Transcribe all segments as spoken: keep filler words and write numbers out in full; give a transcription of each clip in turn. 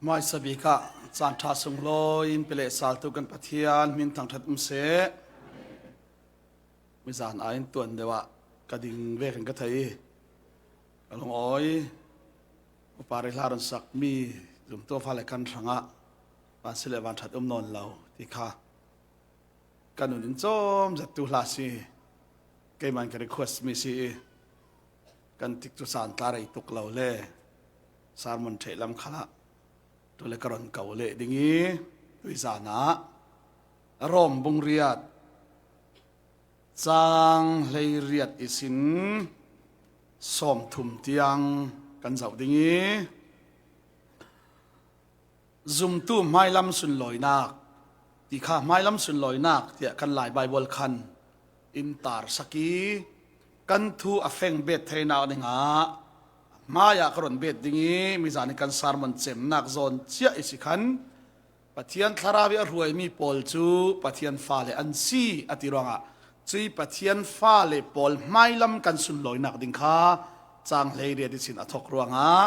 Hmaisa bik ah caan ṭha sunglawi in pe leh saltu kan Pathian hmin thangṭhat um seh. Mizan aiin tuan deuh ah ka ding vekin ka thei i, ka lungawi, upa rei hla rawn sak mi zumtu fale kan hrangah van si leh van ṭhat um nawn lo ti kha ka nun in chawm zettu hla si. Keiman ka request mi si i, kan tikcu san tla rei tuk lo le, sermon theih lam khalah tu le ka rawn ko leh ding i, tuizan ah Rom bung riat, chang hleiriat i sin sawmthum tiang kan zoh ding i, zumtu hmailam sunlawinak ti kha, hmailam sunlawinak tiah kan Lai Bible khan in tar sak i, kan thu a feng bet theinak dingah hmaiah ka rawn bet ding i, mizan i kan sermon cemnak zawn ciah i si khan, Pathian Thlarau i a hruaimi pawl cu Pathian fale an si a ti ruangah, cui Pathian fale pawl hmailam kan sunlawinak ding kha cang hleiriat i sin a thawk ruangah,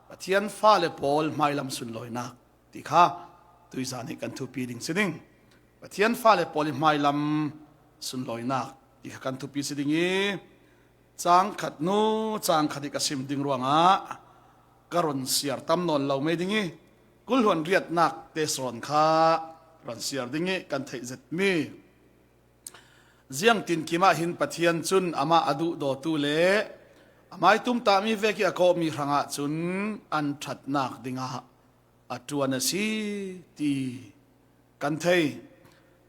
Pathian fale pawl hmailam sunlawinak ti kha tuizan hi kan thupi ding si ding. Pathian fale pawl i hmailam sunlawinak ti kha kan thupi si ding i, cang khat hnu cang khat hi ka sim ding ruangah ka rawn siar tam nawn lo mai ding i, kul hluan riatnak te sawn kha rawn siar ding i kan theih zetmi. Ziangtinkim ah hin Pathian cun amah a duhdawtu le amah i tumtahmi vek i a kawhmi hrangah cun an ṭhatnak dingah a ṭuan a si ti kan thei.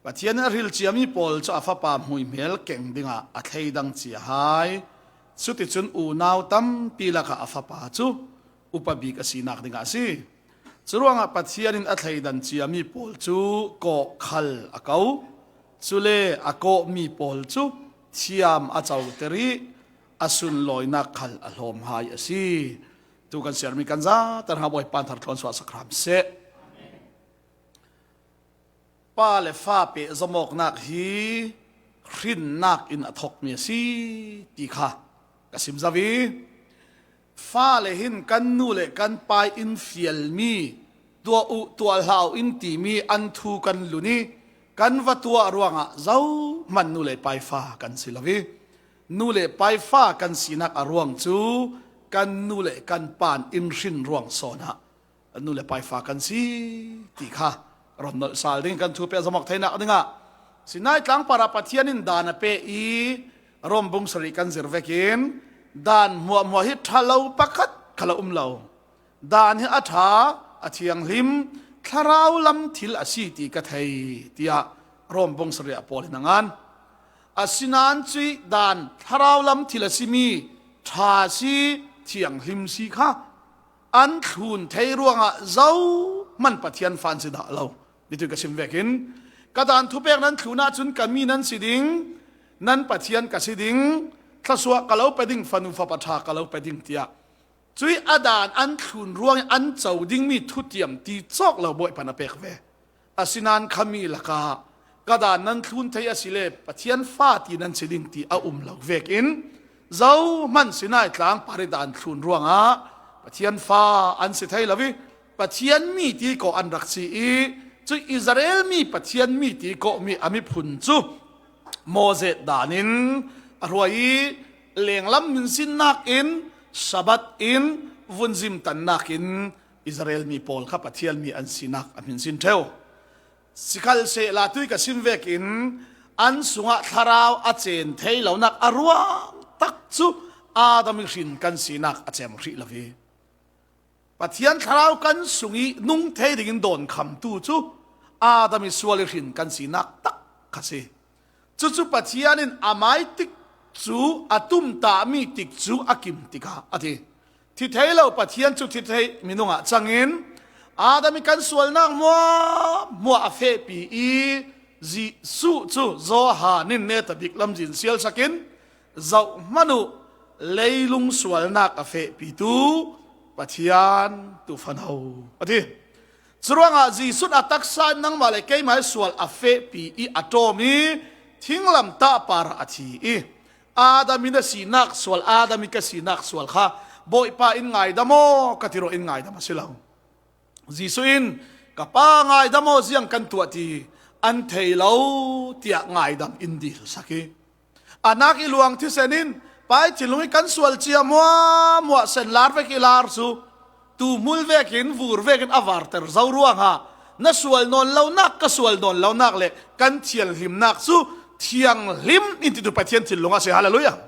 Pathian in a hrilh ciami pawl cu a Fapa hmuihmel keng dingah a thleidang cia hai. Cuticun unau tampi lakah a Fapa cu upa bik a sinak dingah a si. Curuangah Pathian in a thleidan ciami pawl cu kawhkhal a ko. Cule a kawhmi pawl cu thiam a coter i a sunlawinak khal a hlawm hai a si. Tu kan siarmi kan zate hrangah Bawipa in thar tluan suahsak hram seh. Pa le fa pehzom awknak hi hrinnak in a thawkmi a si ti kha ka sim zo i, fale hin kan nu le kan pa in fialmi, tuah uh, tuah hlah uh in timi an thu kan lun i, kan va tuah ruangah zohman nu le pa i fa kan si lo i, nu le pa i fa kan sinak a ruang cu kan nu le kan pa in hrin ruang sawn ah nu le pa i fa kan si ti kha rawn nolh sal ding kan thu pehzom awk theinak dingah Sinai tlang parah Pathian in dan a pe i, Rom bung sarih kan zir vekin dan hmuahhmuah hi ṭha lo pakhat kha lo um lo. Dan hi a ṭha, a thianghlim, thlarau lam thil a si ti ka thei, tiah Rom bung sarih ah Paul in a ngan. Asinain cui dan thlarau lam thil a simi ṭha si, thianghlim si kha an thlun thei ruangah zohman Pathian fa an si dah lo. Nitin ka sim vekin ka dan thupek nan thlun ahcun ka mi nan si ding, nan Pathian ka si ding, thluasuah ka lo pe ding, fanu fapa ṭha ka lo pe ding, tiah cui a dan an thlun ruangin an co dingmi thutiam ti cawk lo Bawipa in a pek ve. Asinain khami lakah ka dan nan thlun thei asile Pathian fa ti nan si ding ti a um lo vekin zohman Sinai tlang parih dan thlun ruangah Pathian fa an si thei lo i Pathian mi ti kawh an rak si i, cui Israel mi Pathian mi ti kawhmi a miphun cu Moses dan in a hruai i, lenglam hminsinnak in, Sabbath in, vunzim tannak in Israel mi pawl kha Pathian mi an sinak a hminsin ṭheu. Sikhalsehla tui ka sim vekin an sungah thlarau a cen thei lonak a ruang tak cu Adam i hrin kan sinak a cem hrih lo i Pathian thlarau kan sung i nung thei dingin dawnkhamtu cu Adam i sual i hrin kan sinak tak kha si. Cucu Pathian in amai tik cu a tumtahmi tik cu a kim tikah a ti. Thi thei lo Pathian cu thi thei minung ah cangin Adam i kan sualnak hmuahhmuah a fehpi i Jesuh cu Johan in netabik lamzin sialsak in zohhmanh uh leilung sualnak a fehpitu Pathian tufano a ti. Curuangah Jesuh a taksa in nangmah le keimah i sual a fehpi i a ṭawm i thinglamtah parah a thi i Adam in a sinak sual, Adam i ka sinak sual kha Bawipa in ngaidam aw ka ti ruangah in ngaidam a si lo. Jesuh in, "Ka Pa ngaidam aw, ziang kan tuah ti an thei lo," tiah ngaidam in dilsak hi. A nak i luang thisen in, pai thinlung i kan sual cia muahmuah sen lar vek i lar cu, tumul vekin, vur vekin a varter zo ruangah na sual nawn lo nak, ka sual nawn lo nak le kan thianhlimnak cu thianghlim in titu Pathian thinlung a si. Hallelujah.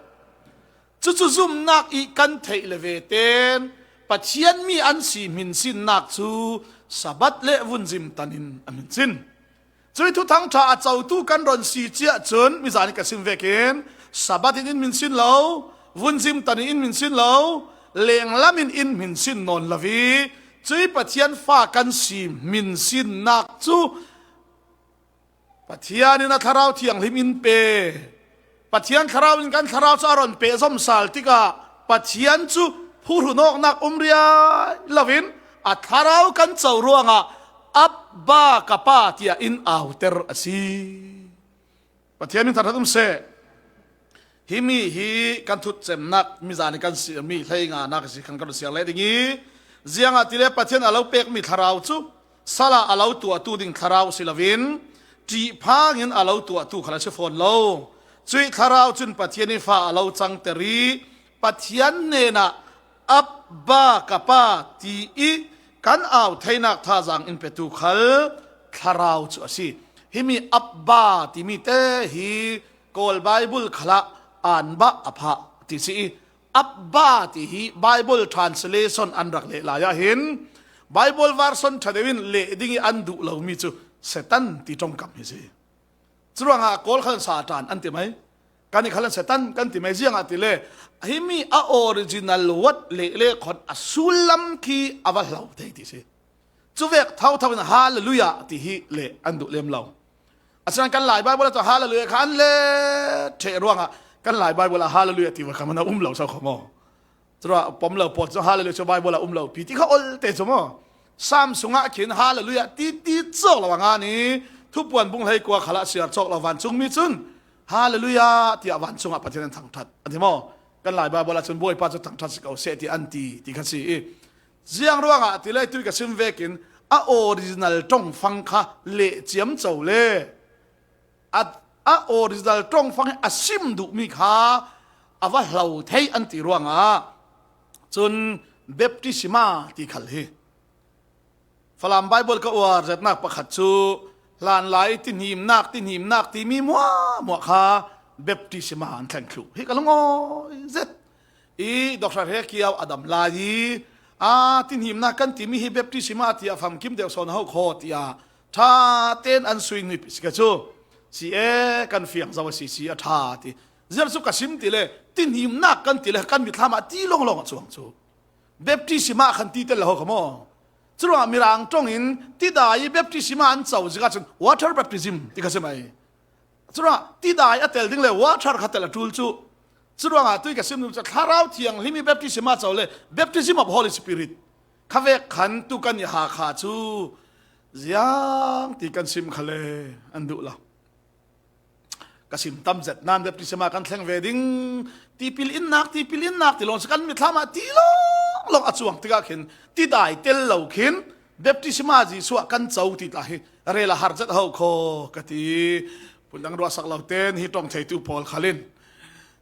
Cucu zumnak i kan theih le ve ten Pathian mi an si hminsinnak cu Sabbath le vunzim tan in a hminsin. Cui Thuthang ṭha a cotu kan ron si cia cun, mizan in ka sim vekin, Sabbath in in hminsin lo, vunzim tan in in hminsin lo, lenglam in in hminsin nawn lo i, cui Pathian fa kan si hminsinnak cu Pathian in a Thlarau Thianghlim in pe. Pathian Thlarau in kan thlarau cu a ron pehzom sal tikah Pathian cu phuhrun awknak um riai loin a thlarau kan co ruangah, "Abba, ka Pa," tiah in auter a si. Pathian min thangṭhat um seh. Himi hi kan thutcemnak mizan i kan siarmi hleinganak a si khan kan siar leh ding i, ziangahtile Pathian a lo pekmi thlarau cu sal ah a lo tuahtu ding thlarau si loin ṭihphang in a lo tuahtu khal a si fawn lo. Cuih thlarau cun Pathian i fa a lo cangter i Pathian hnenah, "Abba, ka Pa," ti i kan au theinak thazaang in petu khal thlarau cu a si. Himi Abba timi te hi Kawl Bible khalah anbah a phah ti si i, Abba ti hi Bible translation an rak leh lai ah hin Bible version ṭha deuh in leh ding i an duh lomi cu Satan ti ṭongkam hi si. Curuangah Kawl khal in Satan an ti mai. Kan i khal in Satan kan ti mai. Ziangahtile himi a original word leh le khon a sullam khi a va hlo thei ti si. Cuvek thotho in Hallelujah ti hi leh an duh lem lo. Asinan kan Lai Bible ah cun Hallelujah kha an let ṭheh ruangah kan Lai Bible ah Hallelujah ti va kha man a um lo so kho maw? Curuah pom lo pawl cu Hallelujah cu Bible ah um lo pi ti kha ol te cu maw? Sam sungah khin Hallelujah ti ti cawk lo a ngan i, Thupuan bung hleikua khalah siar cawk lo vancungmi cun Hallelujah tiah vancung ah Pathian an thangṭhat an ti maw? Kan Lai Bible ah cun Bawipa cu thangṭhat si ko seh ti an ti, ti kha si i, ziang ruangah ti le tui ka sim vekin a original ṭongfang kha leh ciamco le a, a original ṭongfang hi a sim duhmi kha a va hlo thei an ti ruangah cun baptisma ti khal hi. Falam Bible ka uar zetnak pakhat cu hlanlai tihnimnak, tihnimnak timi muahmuah kha baptisma an thleng thluh hi ka lungawi zet. I Doctor He Kiau a dam lai i, a, tihnimnak kan timi hi baptisma tiah famkim deuh sawn a ho khaw tiah ṭha tein an sui nuih si ka cu. Si e, kan fiang zo a si si a ṭha ti. Ziar cu ka sim ti le, tihnimnak kan ti le, kan mitthlam ah ti lawnglawng a cuang cu. Baptisma khan ti tel lo ho kha maw? Curuangah Mirang ṭong in tidai i baptisma an co zik ahcun water baptism ti kha si mai. Curuangah tidai a tel ding le water kha tel a ṭul cu. Curuangah tui ka sim cu Thlarau Thianghlim i baptisma co le baptism of Holy Spirit kha vek khan tu kan i Hakha cu ziang ti kan sim kha le an duh lo. Ka sim tam zet nan baptisma kan thleng ve ding. Tipil innak, tipil innak ti lawng si kan mitthlam ah ti lawnglawng a cuang tikah khin tidai tel lo khin baptisma Jesuh ah kan co ti tla hi rel a har zet ho khaw ka ti. Phundang ruahsak lo ten hi ṭong theitu pawl khal in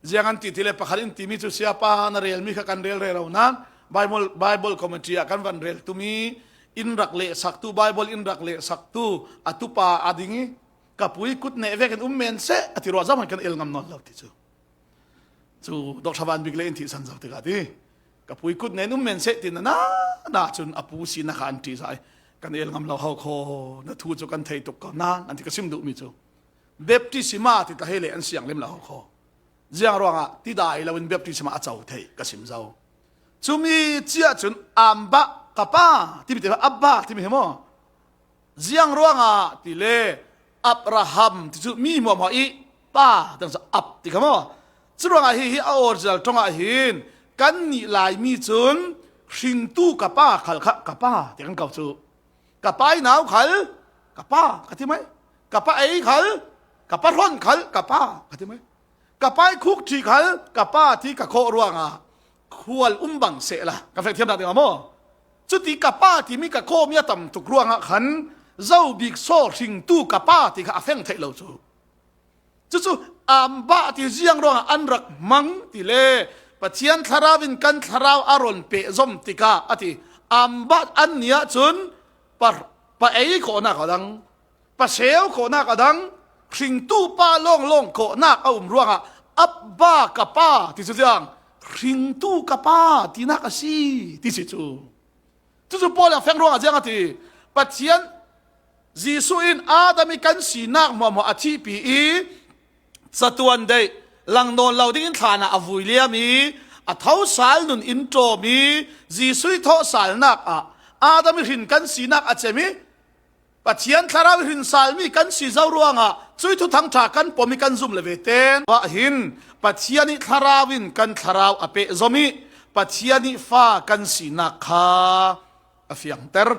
ziang an ti ti le pakhat in timi cu siapa na relmi kha kan rel rero nan Bible, Bible commentary ah kan van rel tumi in rak lehsaktu, Bible in rak lehsaktu a tupa a ding i ka pu i kut neh vekin um men seh a ti ruah zohman kan el ngam nawn lo ti cu. Cu Doctor Van Bik le in thihsan zo tikah ti ka pu i kut neh in um men seh ti na na na cun a pu sinak kha an ṭihzah i kan el ngam lo ho khaw na thu cu kan thei tuk ko nan an ti ka sim duhmi cu. Baptisma ti tla he le an sianglim lo ho khaw. Ziang ruangah tidai loin baptisma a co theih ka sim zo. Cumi ciah cun Abba, ka Pa timi te, Abba timi hi maw? Ziang ruangah ti le Abraham ti cu mi hmuahhmuah i pa tiang cu Ab ti kha maw? Curuangah hi, hi a original ṭongah hin kannih Laimi cun hringtu ka pa khal kha ka pa ti kan ko cu. Ka pa i nau khal ka pa ka ti mai. Ka pa ei khal, ka pa hron khal ka pa ka ti mai. Ka pa i khuk ṭhi khal ka pa ti ka khawh ruangah khual um bang sehla kan fek thiamnak dingah maw? Cuti ka pa timi ka kawmi a tam tuk ruangah khan zo bik saw hringtu ka pa ti kha a feng theih lo cu. Cucu ambah ti ziang ruangah an rak hmang ti le Pathian Thlarau in kan thlarau a ron pehzom tikah a ti. Ambah an ni ahcun pa, pa ei khawhnak a dang, pa seu khawhnak a dang, hringtu pa lawnglawng khawhnak a um ruangah Abba ka pa ti cu ziang, hringtu ka pa tinak a si ti si cu. Cucu Paul a feng ruangah ziang a ti. Pathian Jesuh in Adam i kan sinak hmuahhmuah a thihpi i catuan deih lang nawn lo dingin thlan ah a vui liam i a thosal nun in ṭawm i Jesuh i thawhsalnak ah Adam i hrin kan sinak a cem i Pathian Thlarau i hrinsalmi kan si zo ruangah cuih thuthang ṭha kan pom i kan zum le ve ten. Vah hin Pathian i Thlarau in kan thlarau a pehzom i Pathian i fa kan sinak kha a fiangter.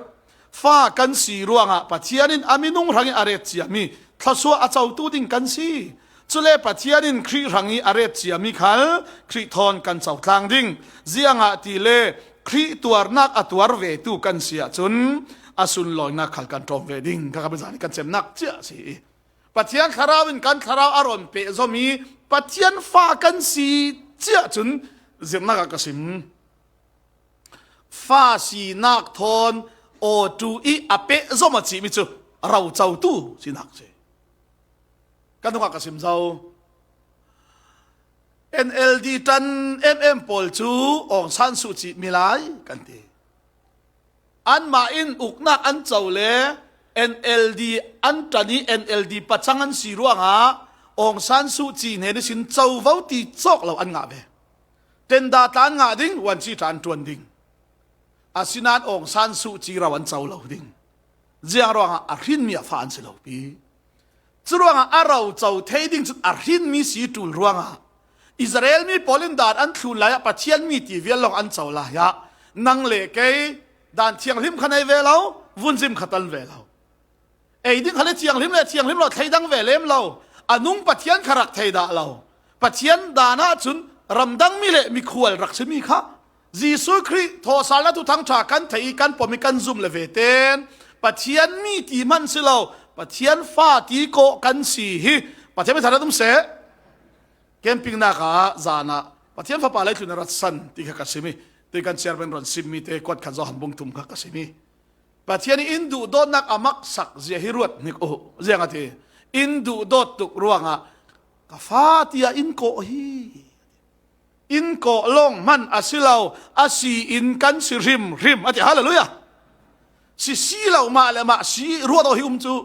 Fa kan si ruangah Pathian in a minung hrangih a ret ciami thluasuah a cotu ding kan si. Cule Pathian in Khrih hrangih a ret ciami khal Khrih thawn kan cotlang ding. Ziangahtile Khrih tuarnak a tuar vetu kan si ahcun a sunlawinak khal kan ṭawm ve ding. Kha kha zan kan cemnak cia si. Pathian Thlarau in kan thlarau a ron pehzom i Pathian fa kan si cia cun zirnak ah ka sim. Fa sinak thawn awtu i a pehzom a cihmi cu rocotu sinak si. Kan hnuah ka sim zo. N L D ṭan em em pawl cu Aung San Suu Kyi milai kan ti. Anmah in uknak an co le N L D an ṭan i N L D pacang an si ruangah Aung San Suu Kyi hnen ihsin covo ti cawk lo an ngah ve. Tenda tla an ngah ding, vuanci ṭha an ṭuan ding. Asinain Aung San Suu Kyi ro an co lo ding. Ziang ruangah a hrinmi a fa an si lo pi. Curuangah a roco thei ding cun a hrinmi si ṭul ruangah Israel mi pawl in dan an thlun lai ah Pathian mi ti vial lawng an co lai ah nang le kei dan thianghlim kha nei ve lo, vunzim kha tan ve lo. Ei ding kha le thianghlim le thianghlim lo thleidang ve lem lo. A nung Pathian kha rak thei dah lo. Pathian dan ah cun ramdang mi le mikhual rak simi kha Jesuh Khrih thawhsalnak thuthang ṭha kan theih i kan pom i kan zum le ve ten Pathian mi ti hman si lo, Pathian fa ti kawh kan si hi. Pathian mi thangṭhat um seh. Campingnak ah zan ah Pathian Fapa leitlun a rat san ti kha ka sim i, ti kan chairman ron simmi te kuat khan Johan bung thum kha ka sim i, Pathian i in duhdawtnak a maksak zia hi ruat hnik uh. Ziang a ti, in duhdawt tuk ruangah ka fa tiah in kawh hi. In kawh lawng hman a si lo, a si in kan si hrimhrim a ti. Hallelujah! Si si lo mah le mah si ruat aw hi um cu.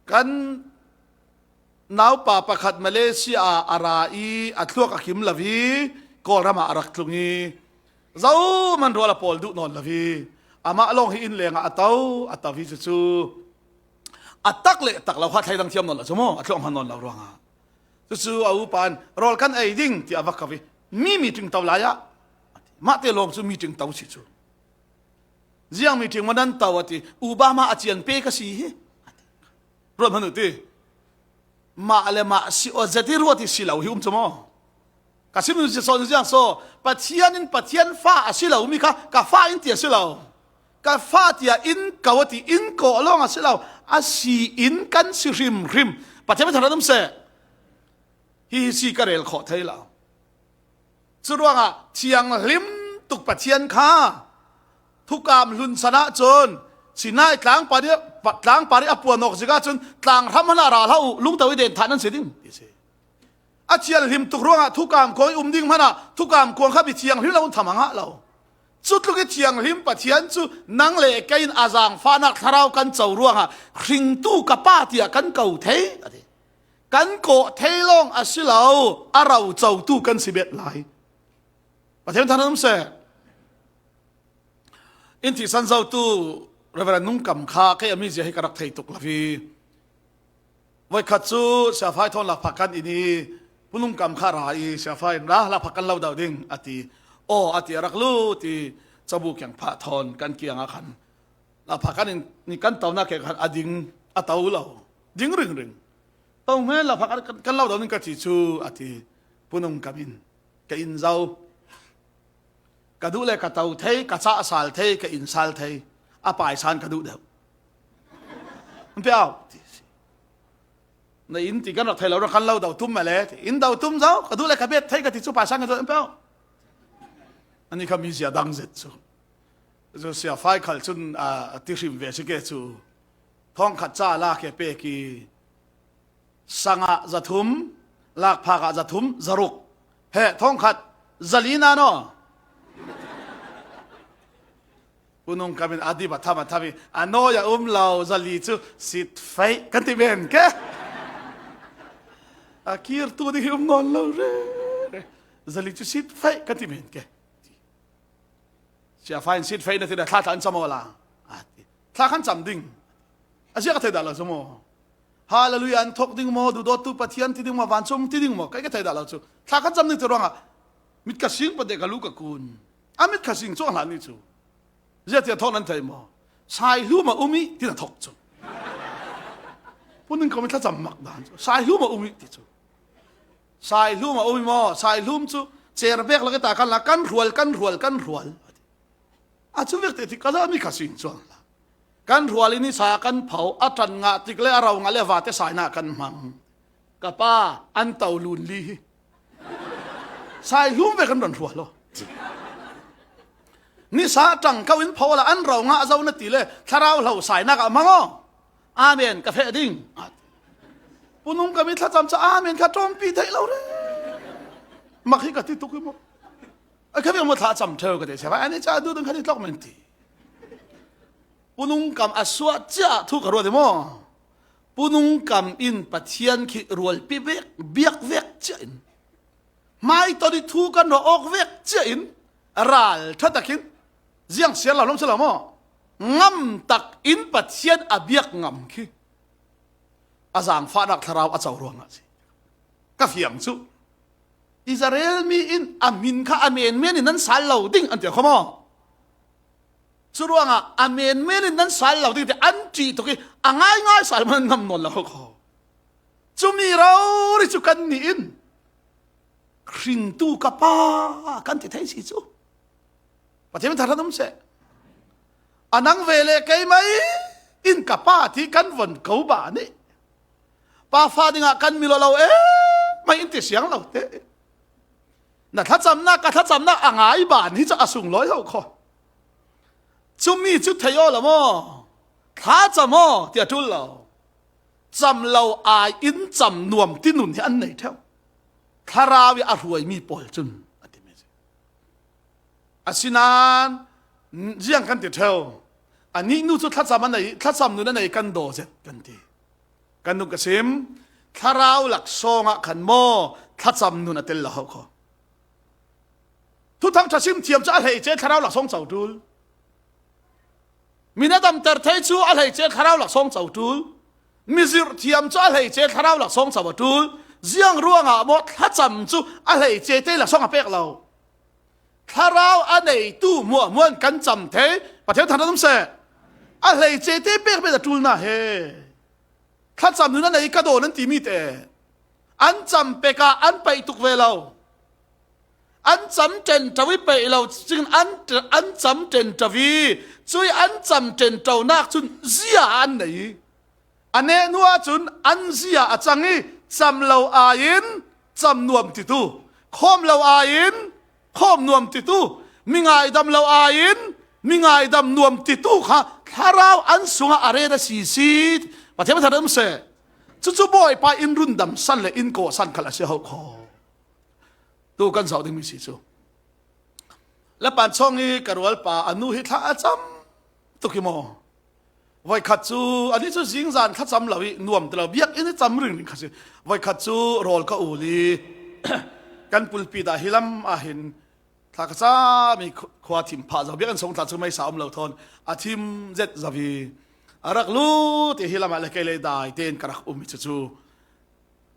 Kan naupa pakhat Malaysia ah a ra i a thluak a kim lo i Kawlram ah a rak tlung i zohman rual a pawl duh nawn lo i amah lawng hi inn lengah a to, a to i cucu a tak le tak lo kha thleidang thiam nawn lo cu maw, a thluak hman nawn lo ruangah. Cucu a upa in rawl kan ei ding tiah a va ko i mi meeting to lai ah mahte lawng cu meeting to si cu. Ziang meeting maw nan to a ti, Obama a cian pe ka si hi. Ruat hmanh uh ti. Mah le mah si aw zet i ruat i si lo hi um cu maw? Ka sim in sawn ziang saw, Pathian in Pathian fa a si lo mi kha ka fa in ti a si lo. Ka fa tiah in ko a ti, in kawh lawng a si lo. A si in kan si hrimhrim. Pathian mi thangṭhat um seh. Hi hi si ka rel khawh thei lo. Curuangah thianghlim tuk Pathian kha thukam hlun san ahcun Sinai tlangpar i, tlangpar i a puan awk zik ahcun tlanghram hmanh ah ra hlah uh, lungto i den thah nan si ding ti si. A thianghlim tuk ruangah thukam kuang i um ding hmanh ah thukam kuang kha mi thianghlim lo in tham a ngah lo. Cutluk i thianghlim Pathian cu nang le kei in a zaangfahnak thlarau kan co ruangah hringtu ka pa tiah kan ko thei a ti. Kan kawh thei lawng a si lo, a rocotu kan si bet lai. Pathian thangṭhat um seh. In thihsan zotu Reverend Nung Kam kha kei a mizia hi ka rak thei tuk lo i, voikhat cu Siafai thawn lakphak kan in i, Pu Nung Kam kha ra i, Siafai in ra lakphak kan lo do ding a ti. Aw, a ti a rak lut i, Cabu Kiang Phah thawn kan kiangah khan lakphak kan in, nih kan tonak ke khan a ding, a to lo. Ding ringring. To hmel lakphak kan, kan lo do ning ka ti cu a ti. Pu Nung Kam in ka in zo. Ka duh le ka to thei, ka chah sal thei, ka inn sal thei. A paisan ka duh deuh. An pe au. Na inn ti kan rak thei lo, rak kan lo do tum mah le. Inn do tum zo, ka duh le ka bet thei ka ti chu paisan ka duh an pe au. Ani kha mi zia dang zet chu. Chu Sia Fai khal chun, a, a ti hrim ve si ke chu. Thawngkhat cha la ke pek i. Sangah za thum, lakphakah za thum, za ruk. He, thawngkhat, za li na naw. Pu Nung Kam in a dip a tham a tham i, a nawi a um lo, za li chu sit fei kan ti men ke. A kir tu ding hi um nawn lo re. Za li chu sit fei kan ti men ke. Sia Fai in sit fei na ti le thla thla an cham aw la. A ti. Thla kan cham ding. A ziak a thei dah lo chu maw. Hallelujah an thawk ding maw, duhdawttu Pathian ti ding maw, vancung ti ding maw, kei ka thei dah lo chu. Thla kan cham ding ti ruangah. Mit ka sing pate ka lu ka kun. A mit ka sing chuang hlan ni chu. Zia ti a thawk nan thei maw. Sai hlum a um i, ti na thawk chu. Pu Nung Kam in thlacham mak dan chu. Sai hlum a um i, ti chu. Sai hlum a um i maw, sai hlum chu. Cher bek la ke ta kan la, kan hrual, kan hrual, kan hrual. A chu vek te ti ka za mi ka sin chuang la. Kan hrual i ni sa kan pho, a tan ngah tik le a ro ngah le vate saina kan hmang. Ka pa, an to lun li hi. Sai hlum ve kan ron hrual lo. Ni sa tang kau in pho la an ro ngah zo na ti le, thlarau hlo saina ka hmang aw. Amen, ka feh ding. Pu Nung Kam in thlacham cha amen ka tawmpi thei lo re. Mak hi ka ti tuk i maw. A kha bia maw thla cham theu ka ti sia, ani cha du dun kha ti tlok men ti. Pu Nung Kam a suah chiah thu ka ruat i maw. Pu Nung Kam in Pathian khi rual pi vek, biak vek chiah in. Mai to di thu kan ro ok vek chiah in. Ral tha takin. Ziang sial lo lom sila maw. Ngam tak in Pathian a biak ngam khi. A zangfahnak thlarau a chau ruangah si. Ka fiang chu. Israel mi in a min kha a menmen in nan sal lo ding an ti kho maw. Churuangah a menmen in nan sal lo ding ti an ṭih tuk i a ngaingai sal man ngam nawn lo kho. Cumi rori chu kan ni in hringtu ka pa kan ti thei si chu. Pathian min tharhat um seh. A nang ve le kei mai in ka pa ti kan von ko ba ni. Pa fa dingah kan mi lo lo e mai in ti siang lo te. Na thlachamna, ka thlachamna a ngai ban hi chu a sung lawi ho kho. Cumi chu thei aw la maw. Thlacham aw ti a tul lo. Cham lo ai in cham nuam ti nun hi an nei theu. Thlarau i a hruai mi pawl chun a ti mi. Asinan ziang kan ti theu. A nih nu chu thlacham a nei, thlacham nun a nei kan daw zet kan ti. Kan nun ka sim. Thlarau laksawngah khan maw thlacham nun a tel lo ho kho. Thuthang ṭha sim thiam chu a hleice thlarau laksawng chau tul. Min a damter thei chu a hleice thlarau laksawng chau tul. Mi zirh thiam chu a hleice thlarau laksawng chau a tul. Ziang ruangah maw thlacham chu a hleice te laksawng a pek lo. Thlarau a neitu muahmuan kan cham thei. Pathian than a tum seh. A hleice te pek bet a tul na he. Thlacham nun a nei ka dawn an ti mi te. An cham peka an paih tuk ve lo. An cham ṭen ṭo i paih lo cin an, an cham ṭen ṭo i. Cui an cham ṭen ṭo nak cun zia an nei. A neh hnu ahcun an zia a cang i cham lo aiin cham nuam titu, khawm lo aiin khawm nuam titu, mi ngaidam lo aiin mi ngaidam nuam titu kha thlarau an sungah a ret a si si. Pathian a tharam seh. Cucu Bawipa in rundam san le in kawhsan khal a si ho kho. Tu kan zoh dingmi si cu. Lapan chawng i ka rualpa a nu hi thla a cam tuk hi maw? Voikhat cu, anih cu zingzan thla cam lo i nuam ti lo, biakinn i cam ringring kha si. Voikhat cu rawl ka ul i kan pulpit ah hi lam ah hin thla ka cam i khu-, khua thim phah zo, biakinn sung thla cu meisa um lo thawn a thim zet zo i a rak lut i hi lam ah le kei le dai tein ka rak um i cucu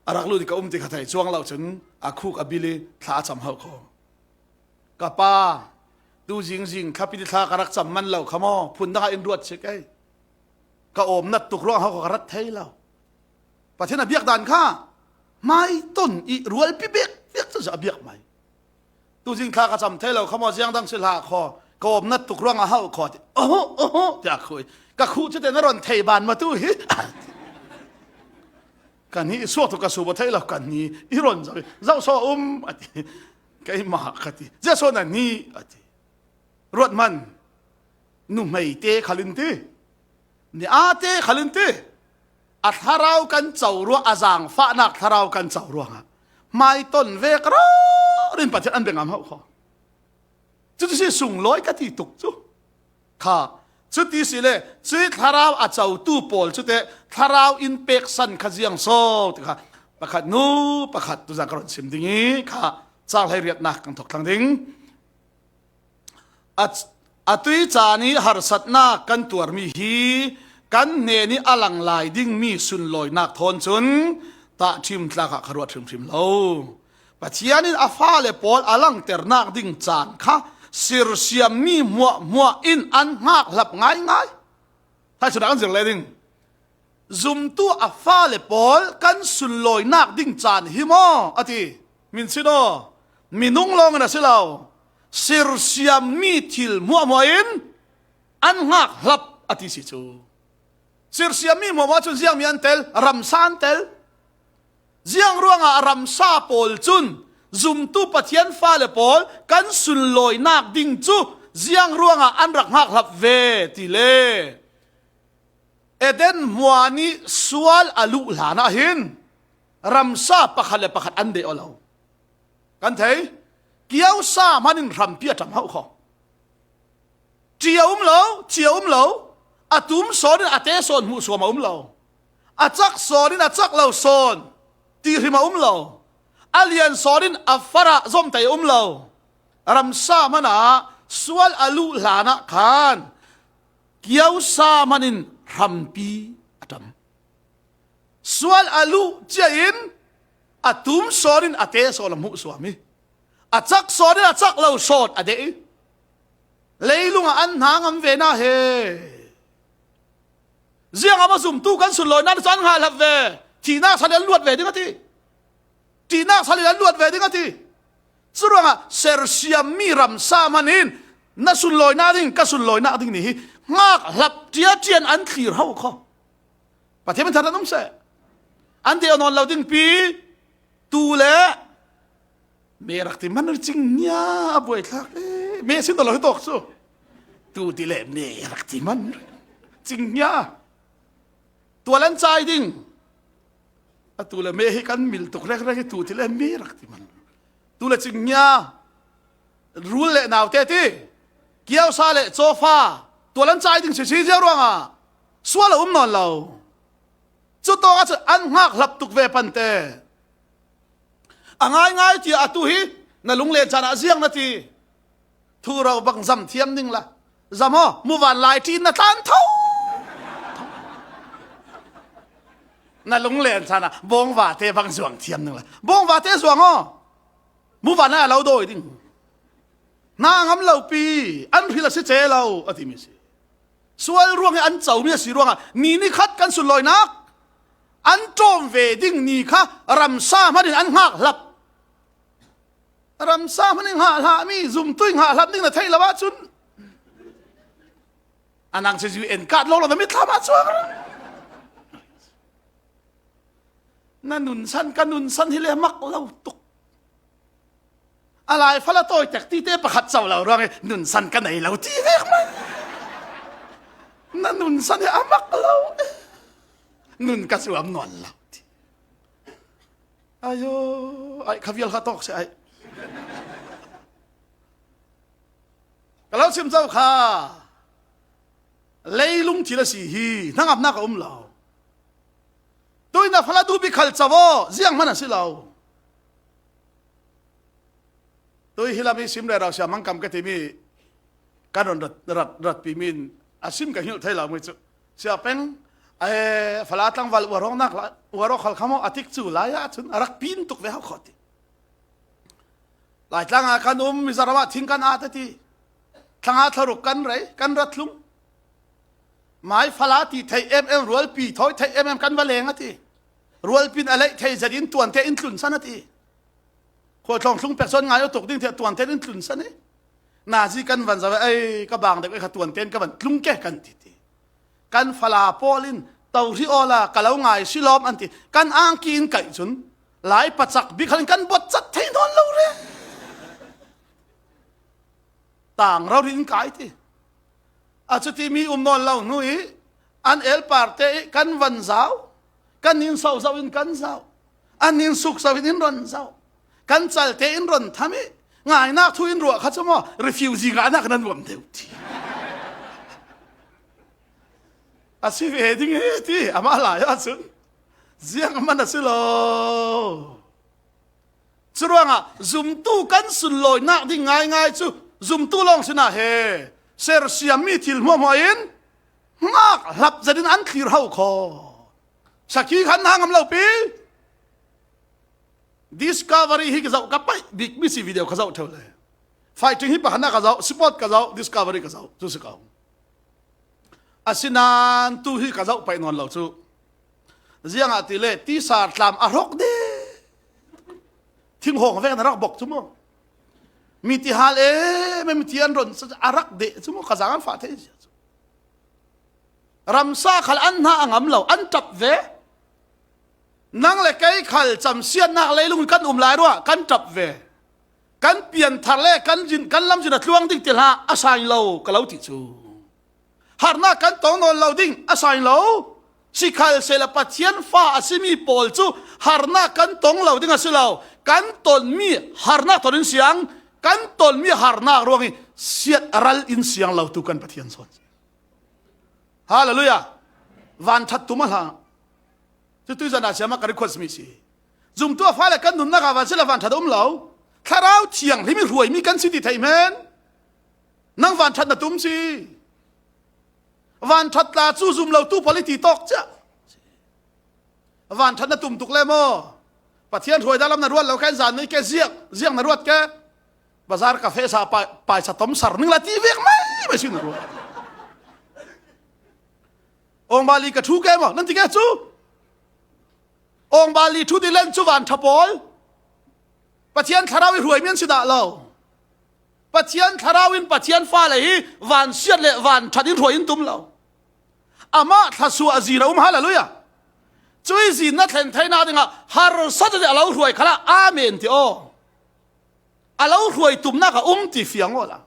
a rak lut i ka um ti kha thei cuang lo cun a khuk a bil i thla a cam hauh kho. Ka pa, tu zingzing thlapit i thla ka rak cam man lo kha maw, phundang ah in ruat si kei. Ka awm nat tuk ruang hauh kho ka rat thei lo. Pathian a biak dan kha mai ton i rualpi bek bek cu a biak mai. Tu zing thla ka cham thei lo kha maw, ziang dang si hlah khaw, ka awmna tuk ruangah hauh khaw ti. Oho, oho, tiah khuh. Ka khuh cu te na ron thei ban ma tu hi. Kan hi i suak tu ka su ba thei lo kan hi. I ron zoh, zoh saw um a ti. Keimah ka ti. Zia saw na ni a ti. Ruat man. Nuhmei te khal in ti. Ni a te khal in ti. A thlarau kan co ruah, a zangfahnak thlarau kan co ruangah hmai ton vek rau rin Pathian an bengam hauh kho. Cuti si sunglawi ka ti tuk cu. Kha, cuti si le, cui thlarau a cotu pawl cu te, thlarau in peksan kha ziang so, ti kha, pakhat nu, pakhat tu zang ka ron sim ding i, kha, cang hlei riatnak kan thok thlang ding. A, a tui caan i harsatnak kan tuarmi hi kan hnen i a lang lai dingmi sunlawinak thawn cun tahṭhim tlak ah kha ruat hrimhrim lo. Pathian in a fale pawl a langternak ding caan kha sirsiammi hmuahhmuah in an hngak hlap ngaingai. Thaisun ah kan zir le ding. Zumtu a fale pawl kan sunlawinak ding caan hi maw? A ti. Min sin aw. Minung lawng in a si lo. Sirsiammi thil hmuahhmuah in an hngak hlap a ti si cu. Sirsiammi hmuahhmuah cun ziangmi an tel, ramsa an tel. Ziang ruangah ramsa pawl cun zumtu Pathian fale pawl kan sunlawinak ding cu ziang ruangah an rak hngak hlap ve ti le Eden hmuan i sual a luh hlanah hin ramsa pakhat le pakhat an deh aw lo. Kan thei, kiosa hman in hrampi a ṭam hauh kho. Ṭi a um lo, ci a um lo, a tum sawn in a te sawn hmuh suam a um lo. A cak sawn in a cak lo sawn ti hrim a um lo. A lian sawn in a farah zomtei a um lo. Ramsa hmanah sual a luh hlanah khan kiosa hman in hrampi a ṭam. Sual a luh cia in a tum sawn in a te sawn a hmuh suam i a cak sawn in a cak lo sawn a deh i leilung ah an hna ngam ve na he. Ziang a va zumtu kan sunlawinak cu an hngak hlap ve. Thihnak sal in an luat ve ding a ti. Thihnak sal in an luat ve ding a ti. Curuangah sersiammi ramsa hman in na sunlawinak ding, ka sunlawinak ding nih hi hngak hlap ṭiaṭian an thlir hauh kho. Pathian min thangṭhat um seh. An deh nawn lo ding pi. Tu le me rak ti man cing nia a buaithlak. Eh, me sin lo hi tawk cu. Tu ti le me rak ti man cing nia. Tual an cai ding. A tu le me hi kan mil tuk rekrek hi tu ti le me rak ti man. Tu le cing nia. Rul le naute ti. Kiosa le cawfa. Tual an cai ding sisi zia ruangah sual a um nawn lo. Cu tawngah cun an hngak hlap tuk ve pante. A ngaingai tiah atu hi na lunglen caan ah ziang na ti. Thuro bang zam thiam ning la. Zam aw, muvan lai ṭin na tlan tho. Na lunglen caan ah bawngvate bang zuang thiam ning la. Bawngvate zuang aw. Muvan lai a lo dawi ding. Hna ngam lo pi, an hril a si ce lo, a timi si. Sual ruang hi an comi a si ruangah ni nikhat kan sunlawinak an ṭawm ve ding ni kha ramsa hman in an hngak hlap. Ramsa hman in hngak hlah mi zumtu in hngak hlap ding na theih lo ahcun a nang cu U N card lo lo na mitthlam ah chuak. Na nunsan, ka nunsan hi le mak lo tuk. A lai fala tawi tek ti te pakhat co lo ruang i nunsan ka nei lo ti vek mai. Na nunsan hi a mak lo. Nun ka zuam nawn lo ti. Ayo, ai kha vial kha tawk si ai. Ka lo sim zo kha. Leilung thil a si hi, hnangamnak a um lo. Tui na fala duh bik khal co aw, zianghman a si lo. Tui hi lam i sim rero sia mangkam ka timi kan ron rat, rat, ratpi min a sim ka hngilh thei lo mi cu. Sia peng, eh, fala tlangval uarawknak la, uarawk khal kha maw a tik cu lai ah cun a rak pin tuk ve hau kho ti. Laitlang ah kan um, Mizoram ah thing kan at a ti. Thlanga thlaruk kan rei, kan rat tlung. Mai fala ti theih em em, rualpi thawi theih em em kan va leng a ti. Rualpi in a leih thei zet in tuante in tlunsan a ti. Khuaithlawng thlung pek chuan ngai aw tuk ding thei, tuan ten in tlun sa ni. Nazi kan van zau e, ai, ka bang deuh e, kha tuan ten ka van tlung ke kan ti ti. Kan fala pawl in, to hri awla, ka lo ngai si lawm an ti. Kan angki in kaih chun, lai pachak bik khan kan bawt chat thei nawn lo re. Tang rori in kai ti. A chuti mi um nawn lo hnu hi, an elparte hi kan van zau, kan in so zau in kan zau, an in suk zau in in rawn zau, kan chalte in rawn tham hi, ngainak thu in ruah kha chu maw, refugee ngainak kan an nuam deuh ti. A si ve ding hi ti, amah laiah chun. Ziang a man a si lo. Churuangah zumtu kan sunlawinak ding ngaingai chu zumtu lawng sinah he sersiam mi thil hmuahhmuahin nghak hlap zetin an thlir ho khaw. Sakhi khan hang am lo pi. Discovery hi ka zauh ka paih bik mi si video ka zauh theuh le. Fighting hi pakhatna ka zauh, sport ka zauh, Discovery ka zauh, chu si ka um. Asinan tu hi ka zauh paih nawn lo chu. Ziangah tile, tisar tlam a hrawk de. Thinghawng vek na rak bawk chu maw. Mi ti hal em em ti an rawn sa a rak de chu maw, ka zang an fah thei zia chu. Ramsa khal an hna a ngam lo, an tap ve. Nang le kei khal chamsiatnak leilung kan um lai ruah kan tap ve. Kan pianthar le kan zin, kan lamzin a tluang ding ti hla a sain lo ka lo ti chu. Harnak kan tong nawn lo ding a sain lo. Sikhal sela Pathian fa a si mi pawl chu harnak kan tong lo ding a si lo. Kan ton mi harnak ton in siang, kan ton mi harnak ruangin siat ral in siang lo tu kan Pathian sawn. Hallelujah. Van that tum a hla. Chu tuizan a siama ka request mi si. Zumtu a fa le kan nunna ka van sela van that um lo. Thlarau thiang hlim i hruai mi kan si ti thei men. Nang van that na tum si. Van that tla chu zum lo tu pawh le ti tawk chiah. Van that na tum tuk le maw? Pathian hruai dalam na ruat lo kha in zan nei ke ziak, ziak na ruat ke. Bazar cafe sa pai, paisa tom sar ning la ti vek mai mai si na ruat. Awng bali ka thu ke maw? Nan ti ke chu. Awng bali thu ti len chu van tha pawl. Pathian thlarau i hruai mian si dah lo. Pathian thlarau in Pathian fa le hi van siat le van that in hruai in tum lo. Amah thlasua a zin a um, hallelujah. Cui zinna thlen theina dingah harsa te a lo hruai khalah amen ti aw. A lo hruai tumnak a um ti fiang awla.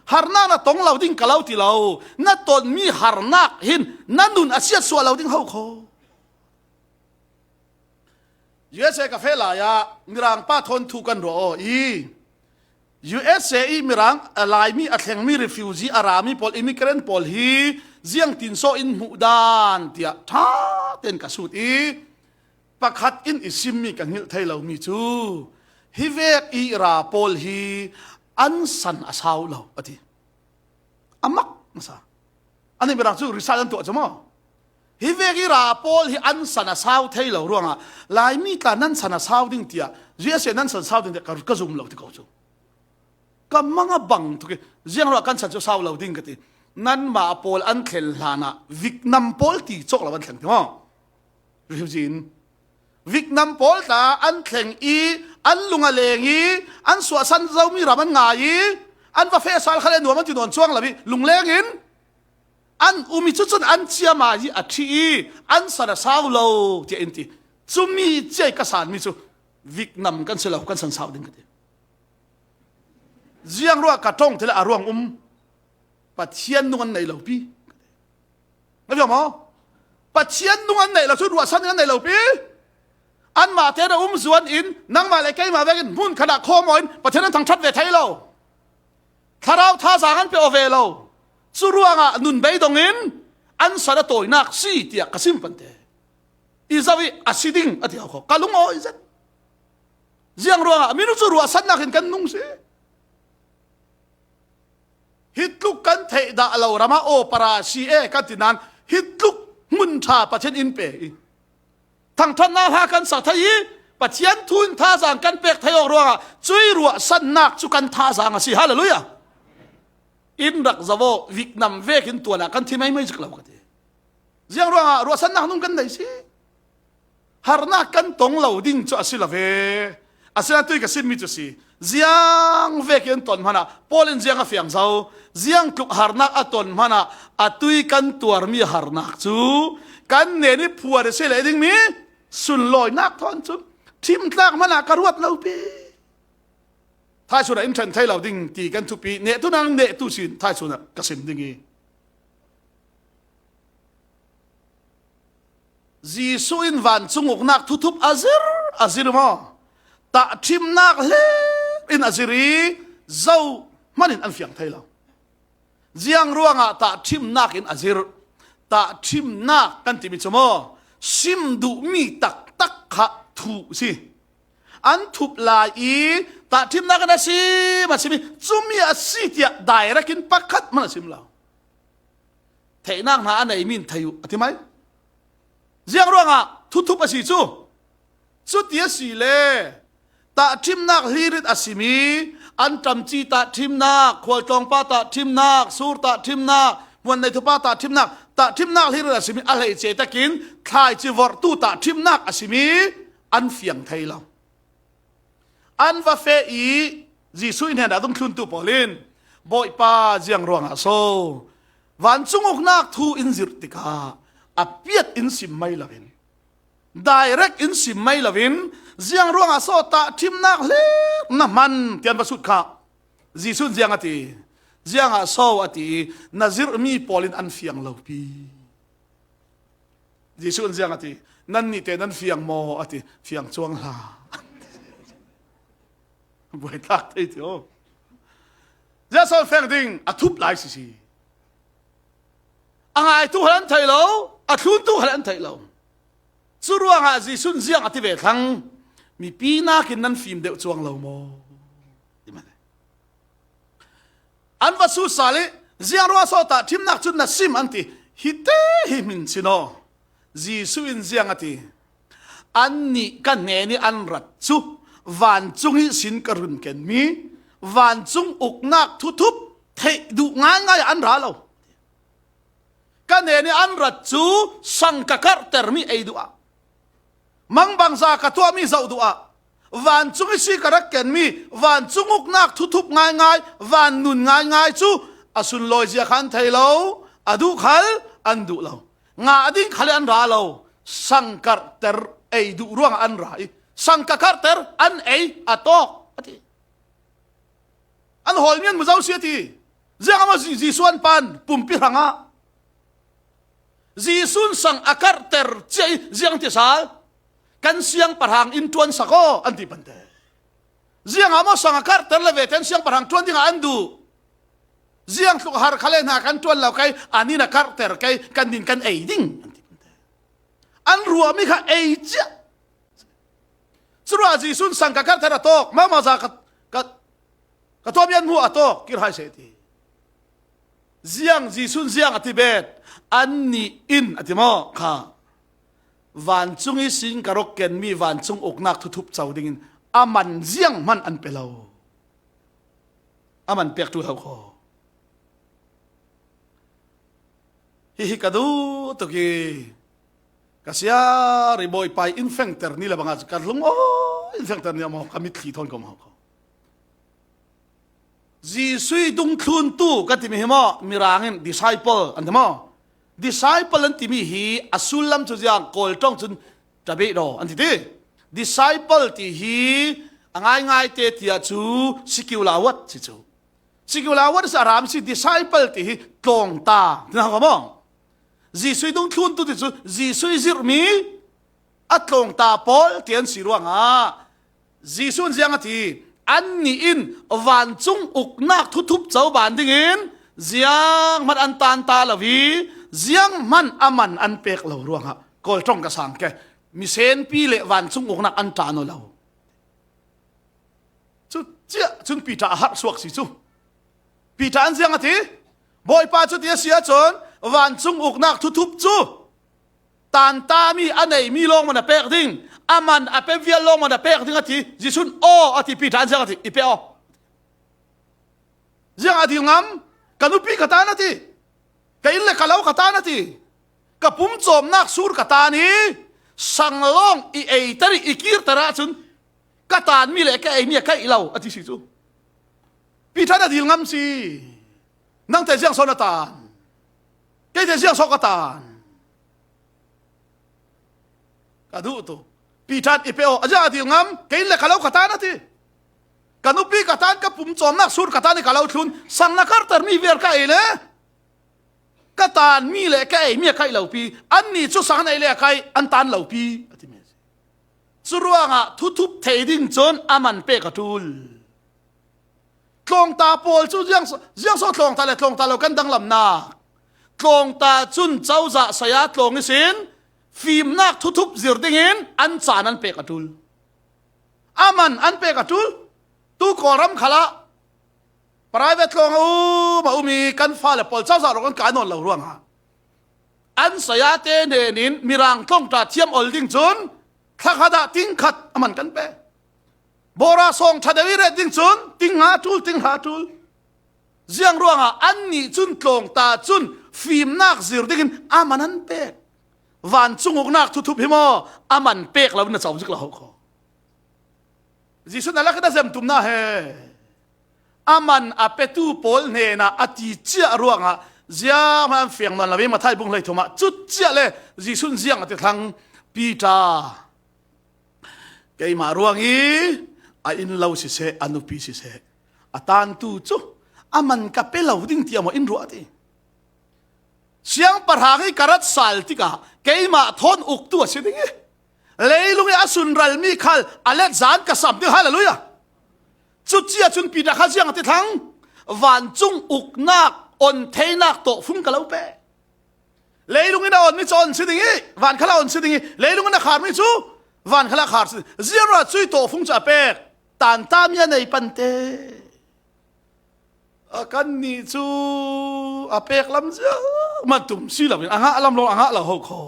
Harnak na tong lo ding ka lo ti lo. Na ton mi harnak hin na nun a siat suah lo ding ho kho. U S A ka feh lai-ah mirang pa thawn thu kan ruah aw i, U S A i mirang, a Laimi, a thlengmi, refugee, a rami pawl, immigrant pawl hi ziangtin saw in hmuh dan tiah ṭha ten ka sut i, pakhat in i simmi ka nghilh thei lomi chu hi vek i ra pawl hi an san a sau lo a ti. A mak nasa. Ani mirang chu research an tuah chu maw? Hi vek i ra pawl hi an san a sau thei lo ruangah Laimi tla nan san a sau ding tiah U S A nan san sau ding tiah ka, ka zum lo ti ko chu. Ka mang a bang tuk i, ziang ruah kan san chu sau lo ding ka ti. Nanmah pawl an thlen hlanah Vietnam pawl ti chawk lo an thleng ti maw? Refugee in. Vietnam pawl tla an thleng i, an lung a leng i, an suahsan Zomi ram an ngai i, an va feh sal kha le nuam an ti nawn chuang lo i, lungleng in an um i, chu chun an chiama i a thi i, an san a sau lo tiah in ti. Chumi chiai ka san mi chu Vietnam kan si lo, kan san sau ding ka ti. Ziang ruah ka ṭawng ti le a ruang um. Pathian nung an nei lo pi. Na fiam maw? Pathian nung an neih lo chu ruahsan an neih lo pi. Anmahte na um zuan in, nangmah le keimah vekin hmun khatah khawm awin Pathian an thangṭhat ve thei lo. Thlarau thazaang an pe aw ve lo. Chu ruangah nun beidongin an san a tawinak si tiah ka sim pante. I zo i a si ding a ti hau khaw. Ka lungawi zet. Ziang ruangah minu chu ruahsannak in kan nung si. Hi tluk kan theih dah lo rama opera si e kan ti nan, hi tluk hmun ṭha Pathian in pe i, thangṭhatna hla kan sak thei i, Pathian thu in thazaang kan pek thei awk ruangah cui ruahsannak chu kan thazaang a si. Hallelujah. In rak zavaw, Vietnam vekin tuanah kan thi mai mai zik lo ka ti. Ziang ruangah ruahsannak nung kan nei si. Harnak kan tong lo ding chu a si lo ve. A sina tui ka simmi cu si. Ziang vekin ton hmanah Paul in ziang a fiang zo. Ziang tluk harnak a ton hmanah a tui kan tuarmi harnak cu kan nen i phuar i si leh dingmi sunlawinak thawn cun ṭhimtlak hmanah ka ruat lo pi. Thaisun ah in ṭhen thei lo ding ti kan thupi, nehtu nang nehtu sin thaisun ah ka sim ding i. Jesuh in vancung uknak thuthup a zir, a zir maw? Tahṭhimnak hlir in a zir i, zo hman in an fiang thei lo. Ziang ruangah tahṭhimnak in a zir? Tahṭhimnak kan timi cu maw, sim duhmi taktak kha thuh si. An thup lai i, tahṭhimnak in a sim, a sim i, cumi a si tiah direct in pakhat hmanh a sim lo. Theihnak hna a neimi in thei uh, a ti mai. Ziang ruangah thuthup a si cu? Cuti a si le tahṭhimnak hlir in a simi, an ṭamci tahṭhimnak, khualtlawngpa tahṭhimnak, sur tahṭhimnak, hmuan neithupa tahṭhimnak, tahṭhimnak hlir in a simi a hleice takin thlaici vorhtu tahṭhimnak a simi an fiang thei lo. An va feh i Jesuh hnenah dungthluntu pawl in, "Bawipa, ziang ruangah so vancung uknak thu in zirh tikah a piat in sim mai loin, direct in sim mai loin, ziang ruangah so tahṭhimnak hlir na hman?" tiah an va sut kha. Jesuh in ziang a ti? "Ziangah so," a ti i, "na zirhmi pawl in an fiang lo pi." Jesuh in ziang a ti? "Nannih te nan fiang maw?" a ti. "Fiang cuang hlah." Buai tlak thei ti aw. Ziah so fiang ding, a thup lai sisi. A ngaitu hal an theih lo, a thluntu hal an theih lo. Cu ruangah Jesuh in ziang a ti ve thlang? "Mipi nakin nan fim deuh cuang lo maw?" Ti mah le. An va sut sal i, "Ziang ruangah so tahṭhimnak cun na sim?" an ti. "Hi te hi hmin sin aw. Jesuh in ziang a ti? Annih ka hnen i an rat cu vancung ihsin ka run kenmi vancung uknak thuthup theih duh ngaingai ah an ra lo. Ka hnen i an rat cu sang ka karhtermi ei duh ah, mangbangza ka tuahmi zoh duh ah, vancung ihsi ka rak kenmi vancung uknak thuthup ngaingai, van nun ngaingai cu a sunlawi zia kha an thei lo, a duh khal an duh lo, ngah ding khal an ra lo, sang karhter ei duh ruangah an ra i, sang ka karhter an ei a tawk," a ti. An hawlmi an mu zo si a ti. Ziangah maw Jesuh an pan pumpi hrangah? Jesuh in sang a karhter cia i ziang ti sal? "Kan siangpahrang in ṭuansak aw," an ti pante. Ziangah maw sang a karhter le vete an siangpahrang ṭuan dingah an duh? "Ziang tluk har kha le hna kan ṭuan lo kei, an in a karhter kei, kan din kan ei ding," an ti pante. An ruahmi kha ei cia. Curuah Jesuh in sang ka karhter a tawk, mahmah za ka, ka, ka tuahmi an hmuh a tawk, kir hai seh ti. Ziang Jesuh in ziang a ti bet? "Annih in," a ti maw kha, "vancung ihsin ka rak kenmi vancung uknak thuthup co dingin a man ziang hman an pe lo. A man pek ṭul hau kho." Hihi ka duh tuk i, ka siar i Bawipa i in fengter ni le bangah ka hlum aw, in fengter ni a maw, ka mitthli thawn ko maw ko. Jesuh i dungthluntu kan timi hi maw, Mirang in disciple an ti maw? Disciple an timi hi a sullam cu ziang, Kawl ṭong cun tabeh daw an ti ti. Disciple ti hi a ngaingai te tiah cu secular word si cu. Secular word si a ram si, disciple ti hi tlawngta, ti hna ko maw? Jesuh i dungthluntu ti cu Jesuh i zirhmi a tlawngta pawl ti an si ruangah Jesuh in ziang a ti? "Annih in vancung uknak thuthup co ban dingin zianghman an tanta lo i, zianghman a man an pek lo ruangah Kawl ṭong ka sang ke, misenpi le vancung uknak an ṭan aw lo." Cu ciah cun Piter a harh suak si cu. Piter an ziang a ti? Bawipa cu ti a si ahcun, vancung uknak thuthup cu tantami a neimi lawng man a pek ding, a man a pe vial lawng man a pek ding a ti. Jesuh in, "Aw," a ti. Piter an ziang a ti? "I pe aw." Ziang a dil ngam? "Ka nupi ka tan," a ti. "Ka inn le ka lo ka tan," a ti. "Ka pumcawmnak sur ka tan i, sang lawng i eiter i, i kirter ahcun Ka tan mi le ka ei mi a kaih lo, a ti si cu. Peter in a dil ngam si. Nang te ziang so na tan? Kei te ziang so ka tan? Ka duh tu. Peter in i pe aw, a ziang a dil ngam, kei le ka lo ka tan a ti. Ka nupi ka tan, ka pum cawmnak sur ka tan i ka lo thlun, sang na karter mi ver ka ei le. Ka tan mi le ka ei mi a kaih lo pi, annih cu sang an ei le a kaih, an tan lo pi, a ti mi a si. Cu ruangah thuthup thei ding cun a man pek a ṭul. Tlawngta pawl cu ziang, ziang so tlawngta le tlawngta lo kan danglamnak. Tlawngta cun cozah saya tlawng ihsin fimnak thuthup zir dingin an caan an pek a ṭul. A man an pek a ṭul. Tu Kawlram khalah private tlawng a um a um i kan fale pawl cozah rawk an kai nawn lo ruangah an sayate hnenin Mirang tlawngta thiam ol ding cun thlakhat ah ting khat a man kan pe. Bora sawng ṭha deuh i ret ding cun ting nga ṭul, ting hra ṭul. Ziang ruangah annih cun tlawngta cun fimnak zir dingin a man an pek. Vancung uknak thuthup hi maw a man pek lo in a co zik lo ho kho. Jesuh in a lak in a zem tum hna he a man a petu pawl hnenah a ti ciah ruangah zianghman an fiang nawn lo i Matthai bung hleithum ah cut ciah le Jesuh in ziang a ti thlang? Peter, keimah ruang i a inn lo siseh, a nupi siseh, a tantu cu a man ka pe lo ding tiah maw in ruah a ti. Siangpahrang i ka rat sal tikah keimah thawn uktu a si ding i leilung i a sunralmi khal a let zan ka sam ding. Hallelujah! Cucia cun Peter kha ziang a ti thlang? Vancung uknak on theinak tawhfung ka lo pe. Leilung in a onmi cu on si ding i van khal a on si ding i leilung in a kharmi cu van khal a khar si ding. Zianra cui tawhfung cu a pek, tanta mi a nei pante. A kannih cu a pek lam ziang man tum si lo in a ngah lam lawng a ngah lo ho kho.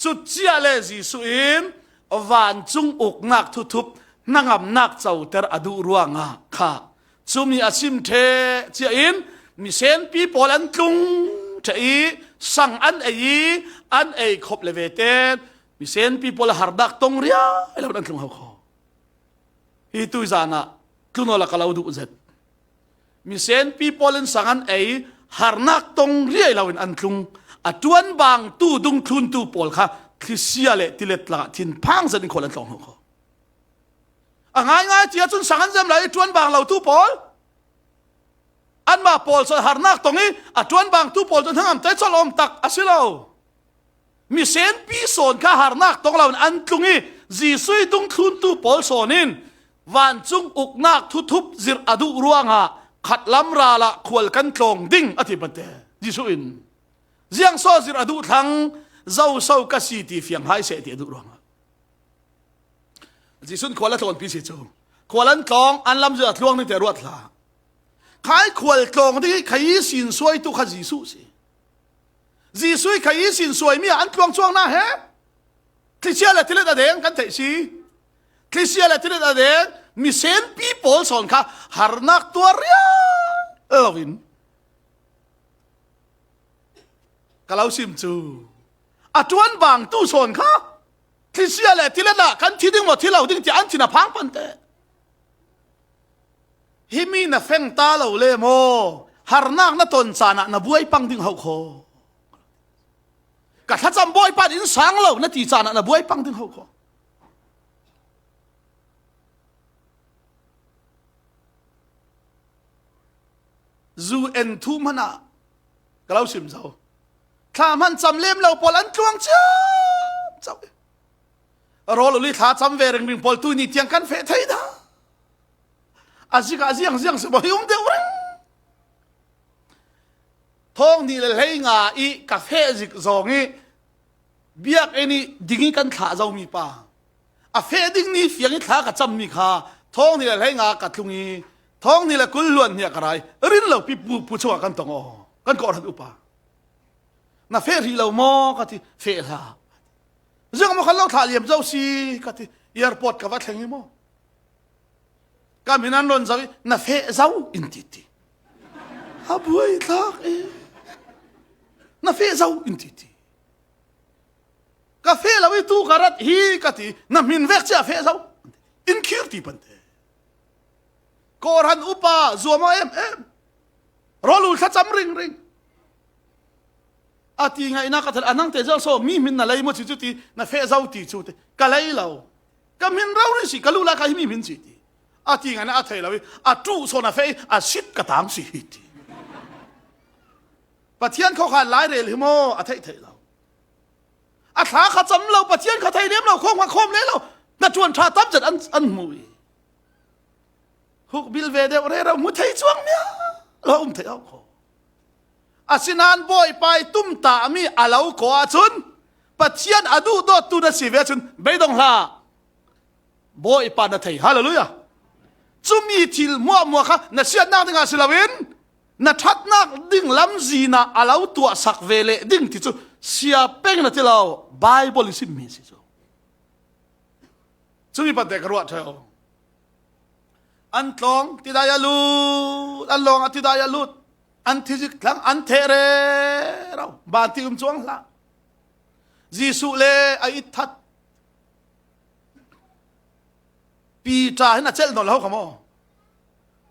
Cucia le Jesuh in vancung uknak thuthup hnangamnak coter a duh ruangah kha cumi a sim ṭheh cia in misenpi pawl an tlung ṭheh i sang an ei i an ei khop le ve ten misenpi pawl harnak tong riai lo in an tlung ho kho. Hi tuizan ah tlun awla ka lo duh zet. Misenpi pawl in sang an ei, harnak tong riai lo in an tlung. A ṭuanbangtu dungthluntu pawl kha thlisia le tilet lakah thinphang zet in khual an tlawng hnu kho. A ngaingai cia cun sang an zem lai i ṭuanbang lotu pawl anmah pawl sawn harnak tong i a ṭuanbangtu pawl cu hnangamte colh awm tak a si lo. Misenpi sawn kha harnak tong lo in an tlung i Jesuh i dungthluntu pawl sawn in vancung uknak thuthup zirh a duh ruangah khatlam ral ah khual kan tlawng ding a ti pate. Jesuh in ziang so zirh a duh thlang, zo so ka si ti fiang hai seh ti a duh ruangah. Jesuh in khual a tlawnpi si cu khual an tlawng, an lamzia a tluang ning te ruat hlah. Khai khual tlawng ding i khai sin suaitu kha Jesuh si. Jesuh i khai sin suaimi ah an tluang cuang hna he thlisia le tilet a deng kan theih si. Thlisia le tilet a deng misenpi pawl sawn kha harnak tuar riai lo in ka lo sim cu a ṭuanbangtu sawn kha thlisia le tilet ah kan thi ding maw thi lo ding tiah an thin a phang pante. Hi mi na feng ta lo le maw? Harnak na ton caan ah na buai pang ding ho kho. Ka thlacam bawipa in sang lo na ti caan ah na buai pang ding ho kho. Zu en thu hmanh ah ka lo sim zo. Thla hman cam lem lo pawl an tluang ciamco. Rawl uli thla cam ve ringring pawl tuni tiang kan feh thei dah. A zik ah ziang ziang si maw hi um deuh ring. Thawng hnih le hlei nga i ka feh zik zong i biakinn i ding i kan thlah zomi pa, a feh ding ni fiang i thla ka cammi kha thawng hnih le hlei nga ka tlung i thawng hnih le kul hluan hnih ah ka ra i rin lo pi pu, pu chungah kan tong aw, kan kawhhran upa. Na feh rih lo maw? Ka ti. Feh hlah. Ziang maw khan lo thlah liam zo si? Ka ti. Airport ka va thleng i maw? Ka min an ron zo i, "Na feh zo," in ti ti. A buai thlak e. "Na feh zo," in ti ti. "Ka feh lo i tu ka rat hi," ka ti. "Na hmin vek cia feh zo." In khir ti pante. Kawhhran upa zuam aw em em. Rawl ul thlacam ringring. A ti ngaihna ka thei, a nangte ziang saw mi hmin na lei maw ci cu ti, na feh zo ti cu ti. Ka lei lo. Ka hmin rori si, ka luh lai ka hi mi hmin si ti. A ti ngaihna a thei lo i, a ṭuh saw na feh i, a sit ka tang si hi ti. Pathian khawkhan lai rel hi maw, a theih theih lo. A thla kha cam lo, Pathian kha thei lem lo, khawm kha khawm le lo. Na ṭuan ṭha tam zet an, an hmu i. Huk bil ve deuh rero, hmu thei cuang mia lo um thei au kho. Asinain Bawipa i tumtahmi a lo kaw ahcun Pathian a duhdawttu na si ve ahcun beidong hlah. Bawipa na thei. Hallelujah. Cumi thil hmuahhmuah kha na siatnak dingah si loin na ṭhatnak ding lamzin ah a lo tuahsak ve leh ding ti cu sia peng na ti lo. Baibal i simmi a si cu. Cumi pante ka ruah ṭheo. An tlawng tidai a lut, an lawng a tidai a lut, an thizik thlang, an theh rero, ban ti um cuang hlah. Jesuh le a itthat Piter hin a celh nawn lo kha maw?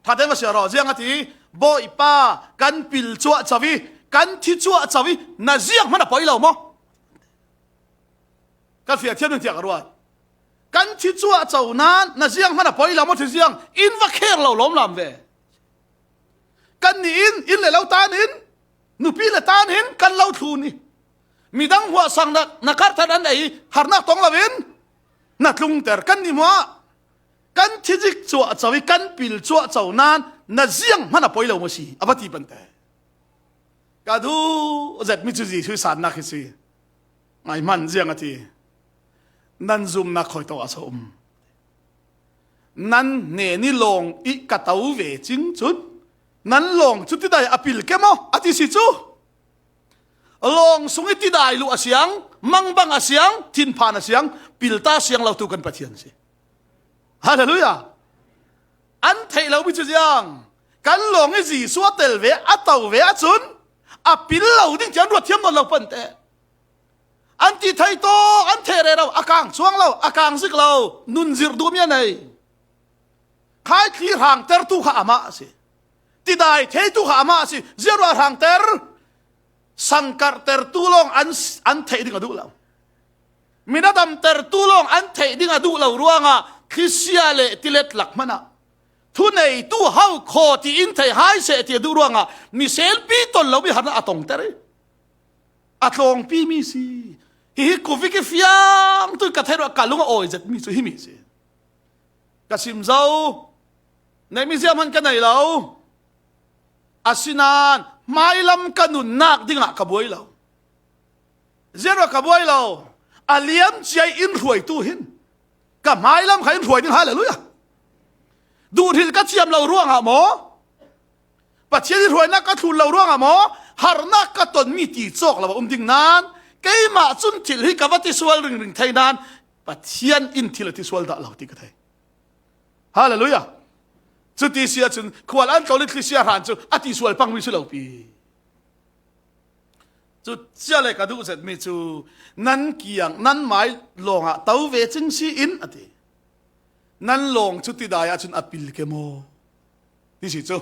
Ṭhate va sia raw, ziang a ti, Bawipa, kan pil cuahco i, kan thi cuahco i, na ziang hman a poi lo maw? Kan fiang thiam ding tiah ka ruat. Kan thi cuahco nain na ziang hman a poi lo maw, thi ziang in va kher lo lawmlam ve. Kannih in, inn le lo tan in, nupi le tan in kan lo thlun i, midang huahsang na, na karhter an ei i, harnak tong loin na tlungter. Kannih hmuah kan thizik cuahco i, kan pil cuahco nain na ziang hman a poi lo maw si, a va ti pante. Ka duh zetmi cu Jesuh i sannak hi si. Ngai hman, ziang a ti. Nan zumnak khawi tawh a so um. Nan hnen i lawng i ka to ve cing cun, nan lawng cu tidai a pil ke maw? A ti si cu. Lawng sung i tidai luh a siang, mangbang a siang, thinphan a siang, pilta siang lo tu kan Pathian si. Hallelujah! An theih lomi cu ziang, kan lawng i Jesuh a tel ve, a to ve ahcun a pil lo ding tiah an ruat thiam nawn lo pante. An ti thei tawk, an theh rero, a kang cuang lo, a kang zik lo, nun zirh duhmi a nei. Khaithli hrangtertu kha amah a si. Tidai theitu kha amah a si. Ziaruah hrangter, sangkarhtertu lawng an, an theih ding a duh lo. Min a damtertu lawng an theih ding a duh lo ruangah thlisia le tilet lak hmanah thuneitu ho khaw ti in thei hai seh ti a duh ruangah miselpi ton lomi harnak a tongter i a tlawngpi mi si. Hihi covid i fiang tu ka theih ruah ka lung a awi zetmi cu himi si. Ka sim zo. Neihmi ziah hman ka nei lo. Asinain hmailam ka nunnak dingah ka buai lo. Ziaruah ka buai lo. A liam cia i in hruaitu hin ka hmailam kha in hruai ding, hallelujah. Duhhril ka thiam lo ruangah maw? Pathian i hruainak ka thlun lo ruangah maw? Harnak ka tonmi ti cawk lo a um ding nain keimah cun thil hi ka va ti sual ringring thei nain Pathian in thil a ti sual dah lo ti ka thei. Hallelujah. Cuti si ahcun khual an tlawn i thlisia hran cu a ti sual pangmi si lo pi. Cucia le ka duh zetmi cu nan kiang, nan mai lawngah to ve cing si in a ti. Nan lawng cu tidai ahcun a pil ke maw? Ti si cu.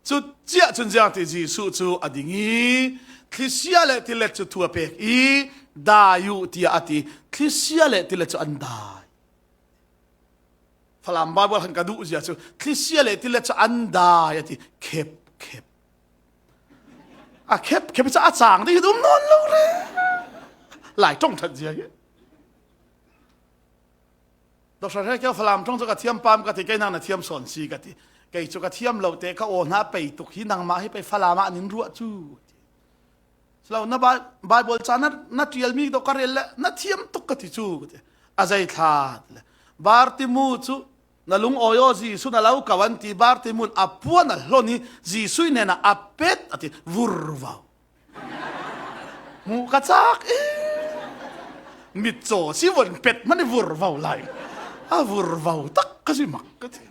Cucia cun ziang ti Jesuh cu a ding i thlisia le tilet cu thu a pek i dai uh tiah a ti. Thlisia le tilet cu an dai. Falam Baibal khan ka duh zia cu thlisia le tilet cu an dai a ti. Khep, khep. A khep, khep cu a cang ding hi um nawn lo re. Lai ṭong ṭhat zia hi. Doctor Hre keu Falam ṭong cu ka thiam pam ka ti, kei nang na thiam sawn si ka ti. Kei cu ka thiam lo te ka aw hna pei tuk hi, nangmah hi pei Falam ah nin ruah cu. Si lo, na Bai-, Baibal ca na, na ṭialmi dawh ka rel le na thiam tuk ka ti cu, ka ti. A zei thla le Bartimu cu na lungawi aw, Jesuh na lo ko an ti. Bartimu in a puan a hlon i Jesuh i hnenah a pet a ti, vurvo. Hmuh ka cak i mitcaw si von pet hmanh i vurvo lai. A vurvo tak ka si mak ka ti.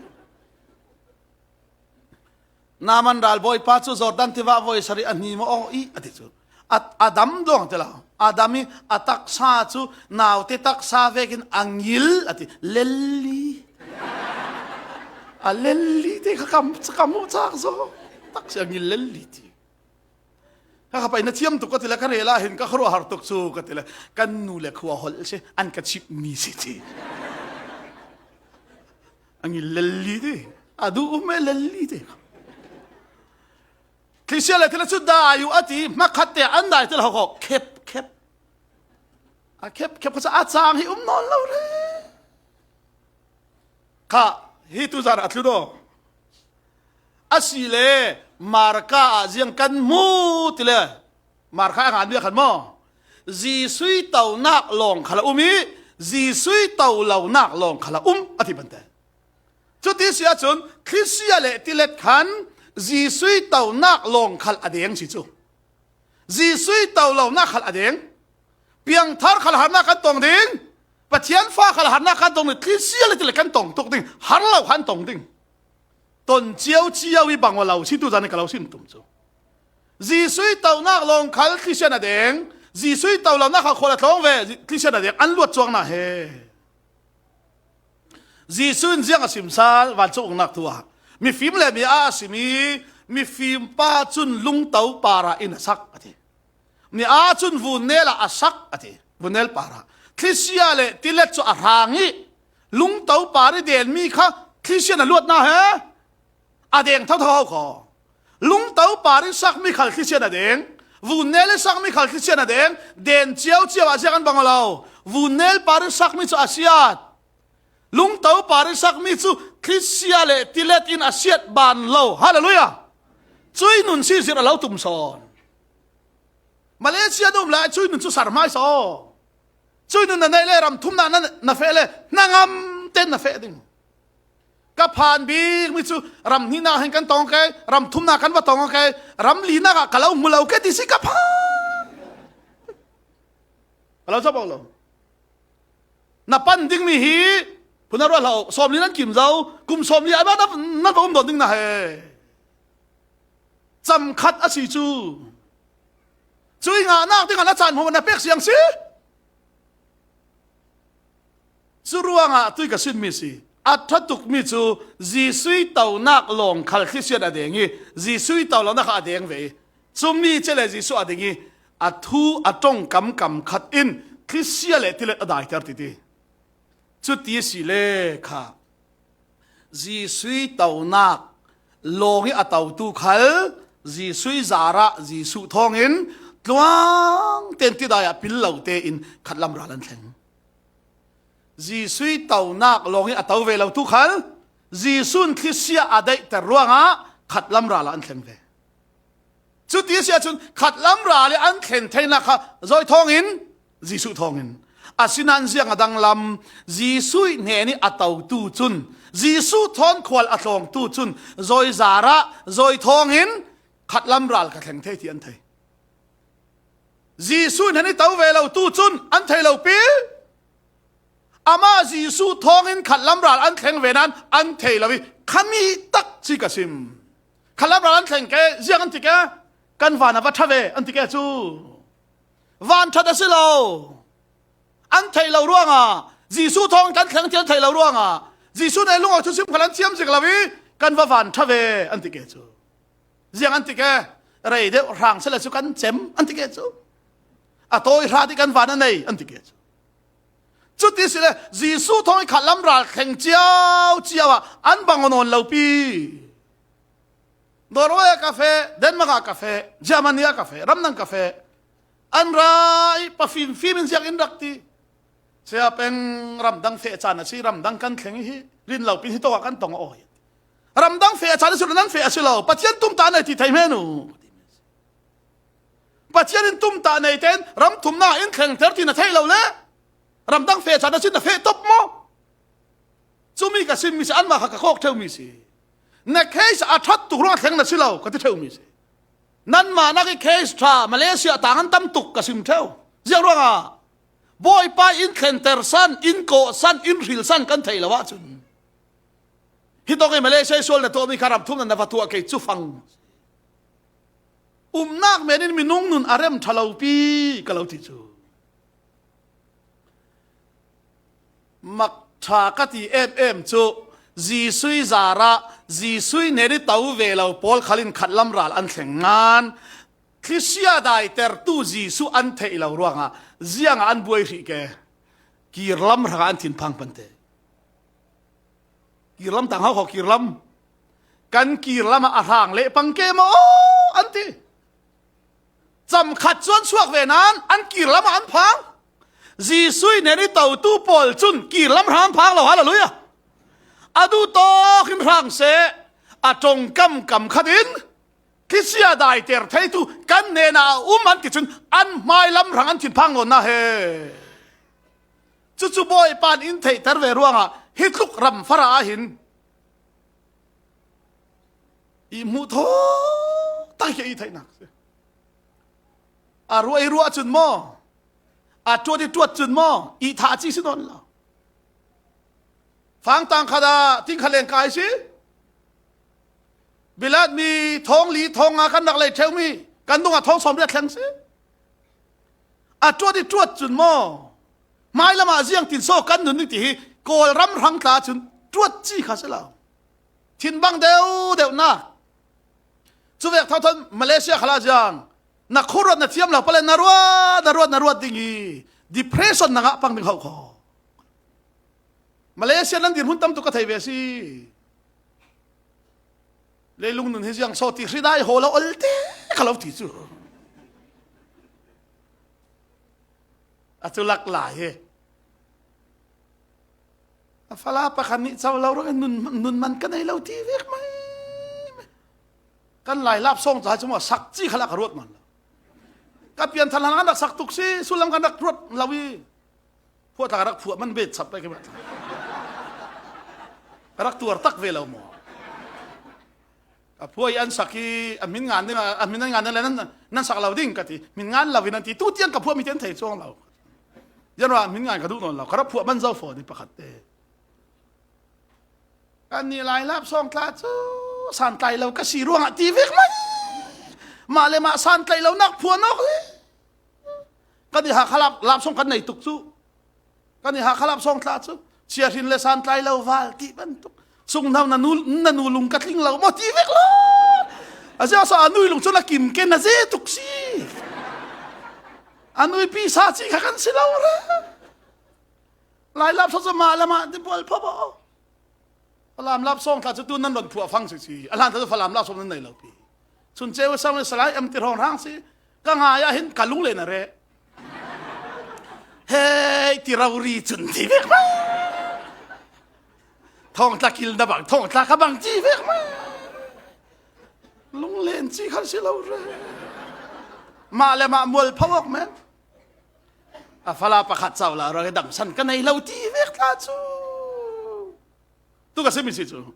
Naaman ralbawipa cu Jordan tiva voi sarih a hnim aw i a ti cu. A, a dam dawng ti lo. A dam i a taksa cu naute taksa vekin a ngil a ti. Lelli. A lel li te kha kam, kam mu chak zo. Tak sia ngil lel li ti. Kha kha pai na thiam tuk ka ti le, ka rel a hin ka khuaruah har tuk chu ka ti le, kan nu le khua hol se, an ka chip mi si ti. A ngil lel li ti. A du um e lel li ti. Thlisia le thil a chu dai uh a ti, hmakhat te an dai thil ho kho, khep, khep. A khep, khep kha chu a chang hi um nawn lo re. Kha, hi tu zan a tlu do. A si le, Marka ah ziang kan mu ti le. Marka a ngan bia khan maw. Jesuh i tonak lawng khal a um i, Jesuh i to lonak lawng khal a um, a ti bante. Chuti sia chun, thlisia le tilet khan, Jesuh i tonak lawng khal a deng si chu. Jesuh i to lonak khal a deng. Piangthar khal harnak kan tong ding. Pathian fa khal harnak kan tong ding. Thlisia le tilet kan tong tuk ding. Har lo khan tong ding. Ton ciau ciau i bang aw lo si tu zan i ka lo sin tum chu. Jesuh i tonak lawng khal thlisia na deng. Jesuh i to lonak khal khual a tlawng ve. Thlisia na deng. An luat chuang na he. Jesuh in ziang a simsal, vancung uknak thu ah. Mifim le mi a a sim i, mifim pa chun lungto para in a sak, a ti. Mi a chun vunnel ah a sak, a ti. Vunnel para. Thlisia le tilet chu a rang i, lungto para i den mi kha, thlisia na luat na he. A deng thotho ho kho. Lungto para i sak mi khal thlisia na deng. Vunnel i sak mi khal thlisia na deng. Den ciau ciau ah ziak an bang aw lo. Vunnel para i sak mi chu a siat. Lungto para i sak mi chu thlisia le tilet in a siat ban lo. Hallelujah. Cui nun si zir a lo tum sawn. Malaysia na um lai cui nun chu sar mai saw. Cui nun na nei le ram thumna na, na feh le hnangam ten na feh ding. Ka phan bik mi chu ram hnihna hin kan tong kei, ram thumna kan va tong kei, ram lina ka, ka lo mu lo kei ti si ka phan. Ka lo chop lo. Na pan ding mi hi, phun a ruah hlah uh, sawmli nan kim zo, kum sawmli a ba na, nan va um dawn ding na he. Cham khat a si chu. Cui ngahnak dingah na caan hmuh na pek siang si. Cu ruangah tui ka sin mi si. A ṭha tuk mi cu Jesuh i tonak lawng khal thlisian a deng i, Jesuh i to lonak kha a deng ve i, cumi cia le Jesuh a ding i, a thu a ṭongkam kam khat in thlisia le tilet a daiter titi. Cuti si le kha Jesuh i tonak lawng i a totu khal Jesuh i zarah Jesuh thawngin tluang ten tidai ah pil lo tein khatlam ral an thleng. Jesuh i tonak lawng i a to ve lotu khal Jesuh in thlisia a daihter ruangah khatlam ral ah an thleng ve. Cuti a si ahcun khatlam ral i an thlen theinak kha zawi thawngin, Jesuh thawngin. Asinain ziang a danglam, Jesuh i hnen i a totu cun, Jesuh thawn khual a tlawngtu cun, zawi zarah, zawi thawngin khatlam ral kha thleng thei ti an thei. Jesuh hnen i to ve lotu cun an thei lo pi. Amah Jesuh thawngin khatlam ral an thleng ve nain an thei lo i, khami tak ci ka sim. Khatlam ral an thleng ke, ziang an ti ke, kan van a va ṭha ve an ti ke cu. Van ṭhat a si lo. An theih lo ruangah, Jesuh thawngin kan thleng ti an theih lo ruangah, Jesuh nei lungawi thusim khal an thiam zik lo i, kan va van ṭha ve an ti ke cu. Ziang an ti ke, rei deuh hrang sila cu kan cem an ti ke cu. A tawi hrat i kan van a nei an ti ke cu. Cuti si le, Jesuh thawng i khatlam ral thleng cio cio ah an bang aw nawn lo pi. Norway ah ka feh, Denmark ah ka feh, Germany ah ka feh, ramdang ka feh. An ra i pa fimfim in ziak in rak ti. Sia peng ramdang feh caan a si, ramdang kan thleng i hi, rin lo pin hi tawk ah kan tong aw. Ramdang feh caan a si lo, nan feh a si lo, Pathian tumtah nei ti thei hmenu. Pathian in tumtah nei tein ram thumnak in thlengter ti na theih lo le ramdang feh caan a si na feh top maw? Cumi ka sim mi si, anmah kha ka kawk ṭheu mi si. Na case a ṭhat tuk ruangah thleng na si lo, ka ti ṭheu mi si. Nanmah nak i case ṭha, Malaysia tang an tam tuk ka sim ṭheu. Ziang ruangah Bawipa in thlenter san, in kawh san, in hril san kan theih lo ahcun. Hi tawk i Malaysia i sual na tuahmi kha ram thum na na va tuah kei cu fang. Umnak men in minung nun a rem ṭha lo pi ka lo ti cu. Mak ṭha ka ti em em cu Jesuh i zarah Jesuh i hnen i to ve lo pawl khalin khatlam ral an thleng ngan, thlisia daitertu Jesuh an theih lo ruangah ziangah an buai hrih ke? Kirlam hrangah an thinphang pante. Kirlam tang hau khaw kirlam. Kan kirlamah a hrang leh pang ke maw an ti. Cam khat chuan suak ve nan an kirlamah an phang. Jesuh i hnen i totu pawl chun kirlam hrang an phang lo, hallelujah. A duh tawkin hrang se, a ṭawngkam kam khatin thlisia daiter theitu kan hnenah a um an ti chun an hmailam hrang an thinphang nawn na he. Chu chu Bawipan in theihter ve ruangah hi tluk ram fara a hin i hmuh thaw tak hi i theihnak si. A ruah i ruah chun maw, a ṭuat i ṭuat chun maw, i thah chi si nawn lo. Fangtang khatah ting khat leng kai si. Bilat mi thawng li thawng nga kan rak lei theu mi kan dungah thawng sawm riat thleng si. A ṭuat i ṭuat chun maw, hmailamah ziang tin saw kan nun ni ti hi Kawlram hrang tla chun ṭuat chi kha si lo. Thin bang deuh deuhna. Chuvek thothoin Malaysia khalah ziang, na khuaruat na thiam lo pale, na ruat, na ruat, na ruat ding hi. Depression na ngah pang ding hauh khaw. Malaysia nan dir hmun tam tuk ka thei ve si. Leilung nun hi ziang saw ti hri dai haw lo olte ka lo ti chu. A chu lak lai hi. A fala pakhat nih chau lo rawh, nun, nun man ka nei lo ti vek mai. Kan Lailap sawng tla chu maw sak chi khalah ka ruat man lo. Ka pian than hlan kan rak sak tuk si, sul lam kan rak ruat lo i. Phuah tla ka rak phuah man bet chap pai ka mat. Ka rak tuar tak ve lo maw. Ka phuah i an sak i, a hmin ngan ding, a hmin an ngan ding le nan, nan sak lo ding ka ti. Hmin ngan lo in an ti. Tu tiang ka phuah mi ten thei chuang lo. Zian ruah hmin ngan ka duh nawn lo. Ka rak phuah man zo fo ni pakhat te. Kan nih Lailap sawng tla chu san tlai lo ka si ruangah ti vek mai. Mah le mah san tlai lo nak phuah nawk le. Kan nih Hakha Lap, Lap sawng kan nei tuk chu. Kan nih Hakha Lap sawng tla chu. Chia hrin le san tlai lo val ti bantuk. Sung nau na nu, na nu lung ka tling lo maw ti vek lo. A ziah sa a nui lung chu na kim ke na ze tuk si. A nui pi sa chi kha kan si lo re. Lailap sawng chu mah le mah ti bual pha bo. Falam Lap sawng tla chu tu nan rawn phuah fang si si. A hlan tla chu Falam Lap sawng nan nei lo pi. Chun cheu sam salai em ti hrawng hrang si. Ka ngai a hin ka lung len a re. Hei, ti rori chun ti vek mai. Thawng tla kil na bang, thawng tla ka bang ti vek mai. Lung len chi khan si lo re. Mah le mah mual pha awk men. A fala pakhat chau la rawh, dam san ka nei lo ti vek tla chu. Tu ka sim mi si chu.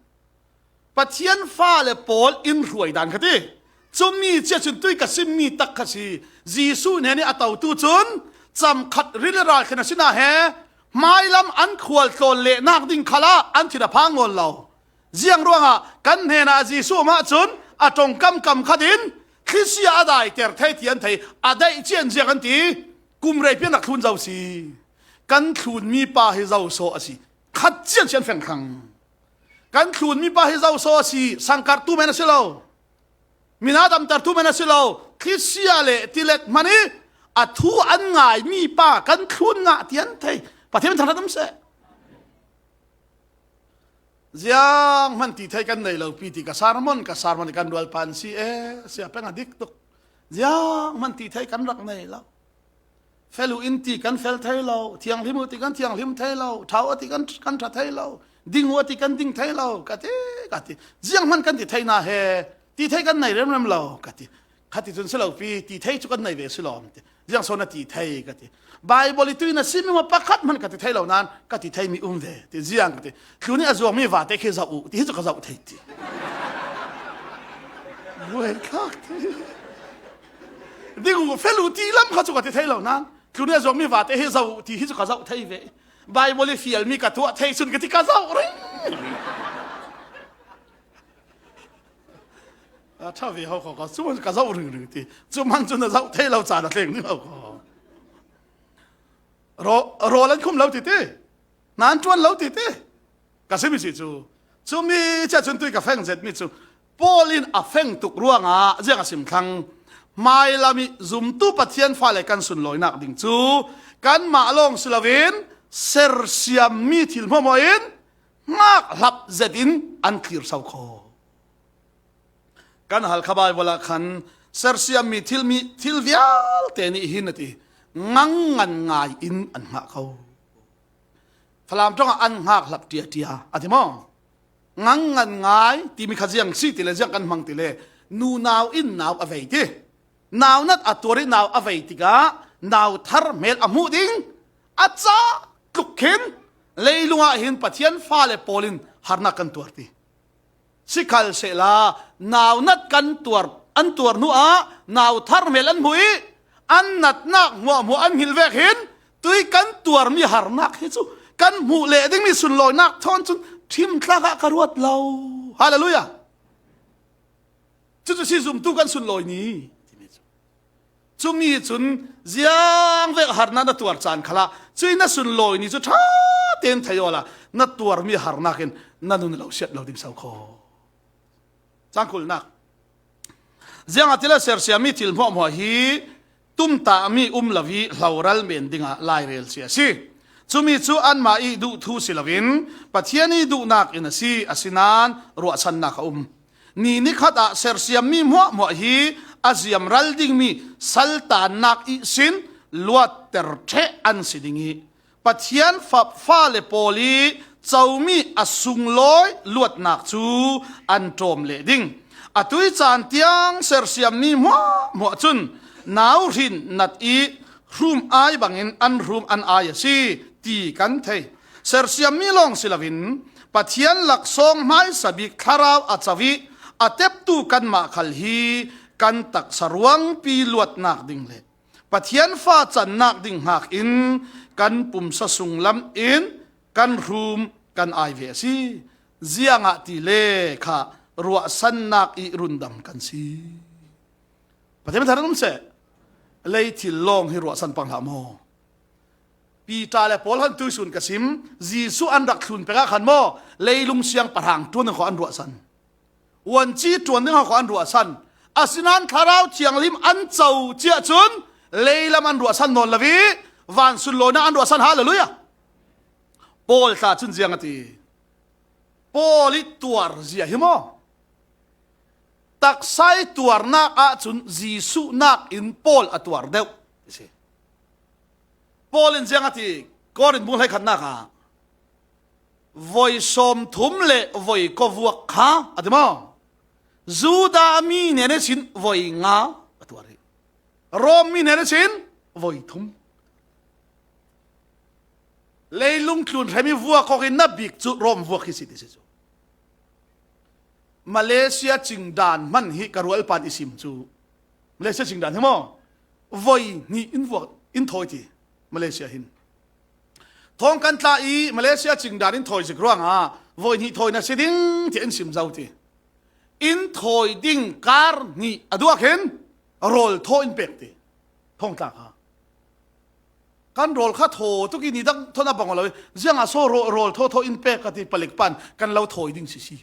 Pathian fa le pawl in hruai dan kha ti. Chumi chia chun tui ka sim mi tak kha si. Jesuh hnen i a totu chun cham khat ri le ral khen a sina he. Hmailam an khual tlawn leh nak ding khala an thil a phang ngawn lo. Ziang ruangah kan hnenah Jesuh amah chun a ṭawngkam kam khatin thlisia a daiter thei ti an thei, a daih chian ziak an ti. Kum rei pian rak thlun zo si. Kan thlun mipa hi zo saw a si. Khat chian sian feng thlang. Kan thlun mipa hi zo saw a si. Sangkartu men a si lo. Mina damtertu men a si lo. Thlisia le tilet hmani a thu an ngai mipa kan thlun ngah ti an thei. Pathian min thangṭhat um seh. Ziang hman ti thei kan nei lo pi ti ka sermon, ka sermon kan rual pan si e, sia peng a dik tuk. Ziang hman ti thei kan rak nei lo. Fel u in ti kan fel thei lo, thianghlim u ti kan thianghlim thei lo, ṭha u a ti kan, kan ṭha thei lo, ding u a ti kan ding thei lo, ka ti, ka ti. Ziang hman kan ti thei na he, ti thei kan nei rem rem lo, ka ti. Kha ti chun si lo pi, ti thei chu kan nei ve si lo, ti. Ziang saw na ti thei ka ti. Bible i tui na sim mi maw pakhat hman ka ti thei lo nan, ka ti thei mi um ve, ti ziang ka ti. Thlun i a zuang mi vate khi zauh u, ti hi chu ka zauh thei ti. Buai thlak ti. Ding u fel u ti lam kha chu ka ti thei lo nan, thlun i a zuang mi vate hi zauh u, ti hi chu ka zauh thei ve. Bible i fial mi ka tuah thei chun ka ti ka zauh reng. A ṭha ve ho kho, ka chu ka zauh ring ring ti. Chu man chu na zauh thei lo cha na thleng ni ho kho. Ro, ro lan khum lo ti ti. Nan ṭuan lo ti ti. Ka sim i si chu. Cumi ciah cun tui ka feng zet mi cu Paul in a feng tuk ruangah ziang a sim thlang. Hmailam ih zumtu Pathian fale kan sunlawinak ding cu kanmah lawng si loin sersiammi thil hmuahhmuah in hngakhlap zetin an thlir so kho. Kan Halkha Baibal ah khan sersiammi thilmi thil vialte nih hin a ti, ngangngan ngai in an hngah ko. Falam ṭongah an hngakhlap ṭiaṭia a ti maw? Ngangngan ngai timi kha ziang si ti le ziang kan hmang ti le, nunau in nau a vei ti. Naunat a tuar ih nau a vei tikah nau thar hmel a hmuh ding a cah tluk khin leilung ah hin Pathian fale pawl in harnak kan tuar ti. Sikhalsehla naunat kan tuar, an tuar hnuah nau thar hmel an hmuh ih an natnak hmuahhmuah an hngilh vek hin tui kan tuarmi harnak hi cu kan hmuh leh dingmi sunlawinak thawn cun ṭhimtlak ah ka ruat lo. Hallelujah! Cucu si zumtu kan sunlawi ni. Cumi cun ziangvek harnak na tuar caan khalah cuih na sunlawi ni cu ṭha tein thei awla na tuarmi harnak in na nun lo siat lo ding so kho. Cangkulnak. Ziangahtile sersiammi thil hmuahhmuah hi tumtahmi um lo ih hloral men dingah lairel si a si. Cumi cu anmah ih duh thu si loin Pathian ih duhnak in a si, asinain ruahsannak a um. Ni nikhat ah sersiammi hmuahhmuah hi a ziamral dingmi saltannak ihsin luatter ṭheh an si ding ih Pathian fa-, fale pawl ih comi a sunglawi luatnak cu an ṭawm leh ding. Atu ih caan tiang sersiammi hmuahhmuah cun nauhrin nat ih hrum ai bangin an hrum an ai a si ti kan thei. Sersiammi lawng si loin Pathian laksawng hmaisa bik thlarau a co ih a teptu kanmah khal hi kan taksa ruangpi luatnak ding le Pathian fa cannak ding hngak in kan pumsa sunglam in kan hrum kan ai ve a si. Ziangahtile kha ruahsannak ih rundam kan si. Pathian thar um seh. Lei thil lawng hi ruahsan pang hlah maw? Piter le Paul han tuihsun ka sim, Jesuh an rak thlun pek ah khan maw, leilung siangpahrang ṭuan ding kho an ruahsan. Uanci ṭuan ding kho an ruahsan. Asinain Thlarau Thianghlim an co ciah cun leilam an ruahsan nawn lo ih van sunlawinak an ruahsan. Hallelujah! Paul tla cun ziang a ti? Paul ih tuar zia hi maw? Taksa ih tuarnak ahcun Jesuh nakin Paul a tuar deuh a si. Paul in ziang a ti? Korin bung hleikhatnak ah voi sawmthum le voi khuavuak kha a ti maw? Judah mi hnen ihsin voi nga a tuar hi. Rom mi hnen ihsin voi thum. Leilung tlun hrem ih vuak awk in na bik cu Rom vuak hi si ti si cu. Malaysia cingdan hman hi ka rualpan i sim cu. Malaysia cingdan hi maw? Voi hnih in vuak, in thawi ti Malaysia hin. Thawng kan tla ih Malaysia cingdan in thawi zik ruangah voi hnih thawi na si ding tiah in sim zo ti. In thawi ding kar hnih a duak hin rawl thaw in pek ti. Thawng tla kha. Kan rawl kha thaw tuk ih ni dang thawn a bang aw lo ih, ziangah so rawl, rawl thaw thaw in pek ka ti, palik pan kan lo thawi ding sisi.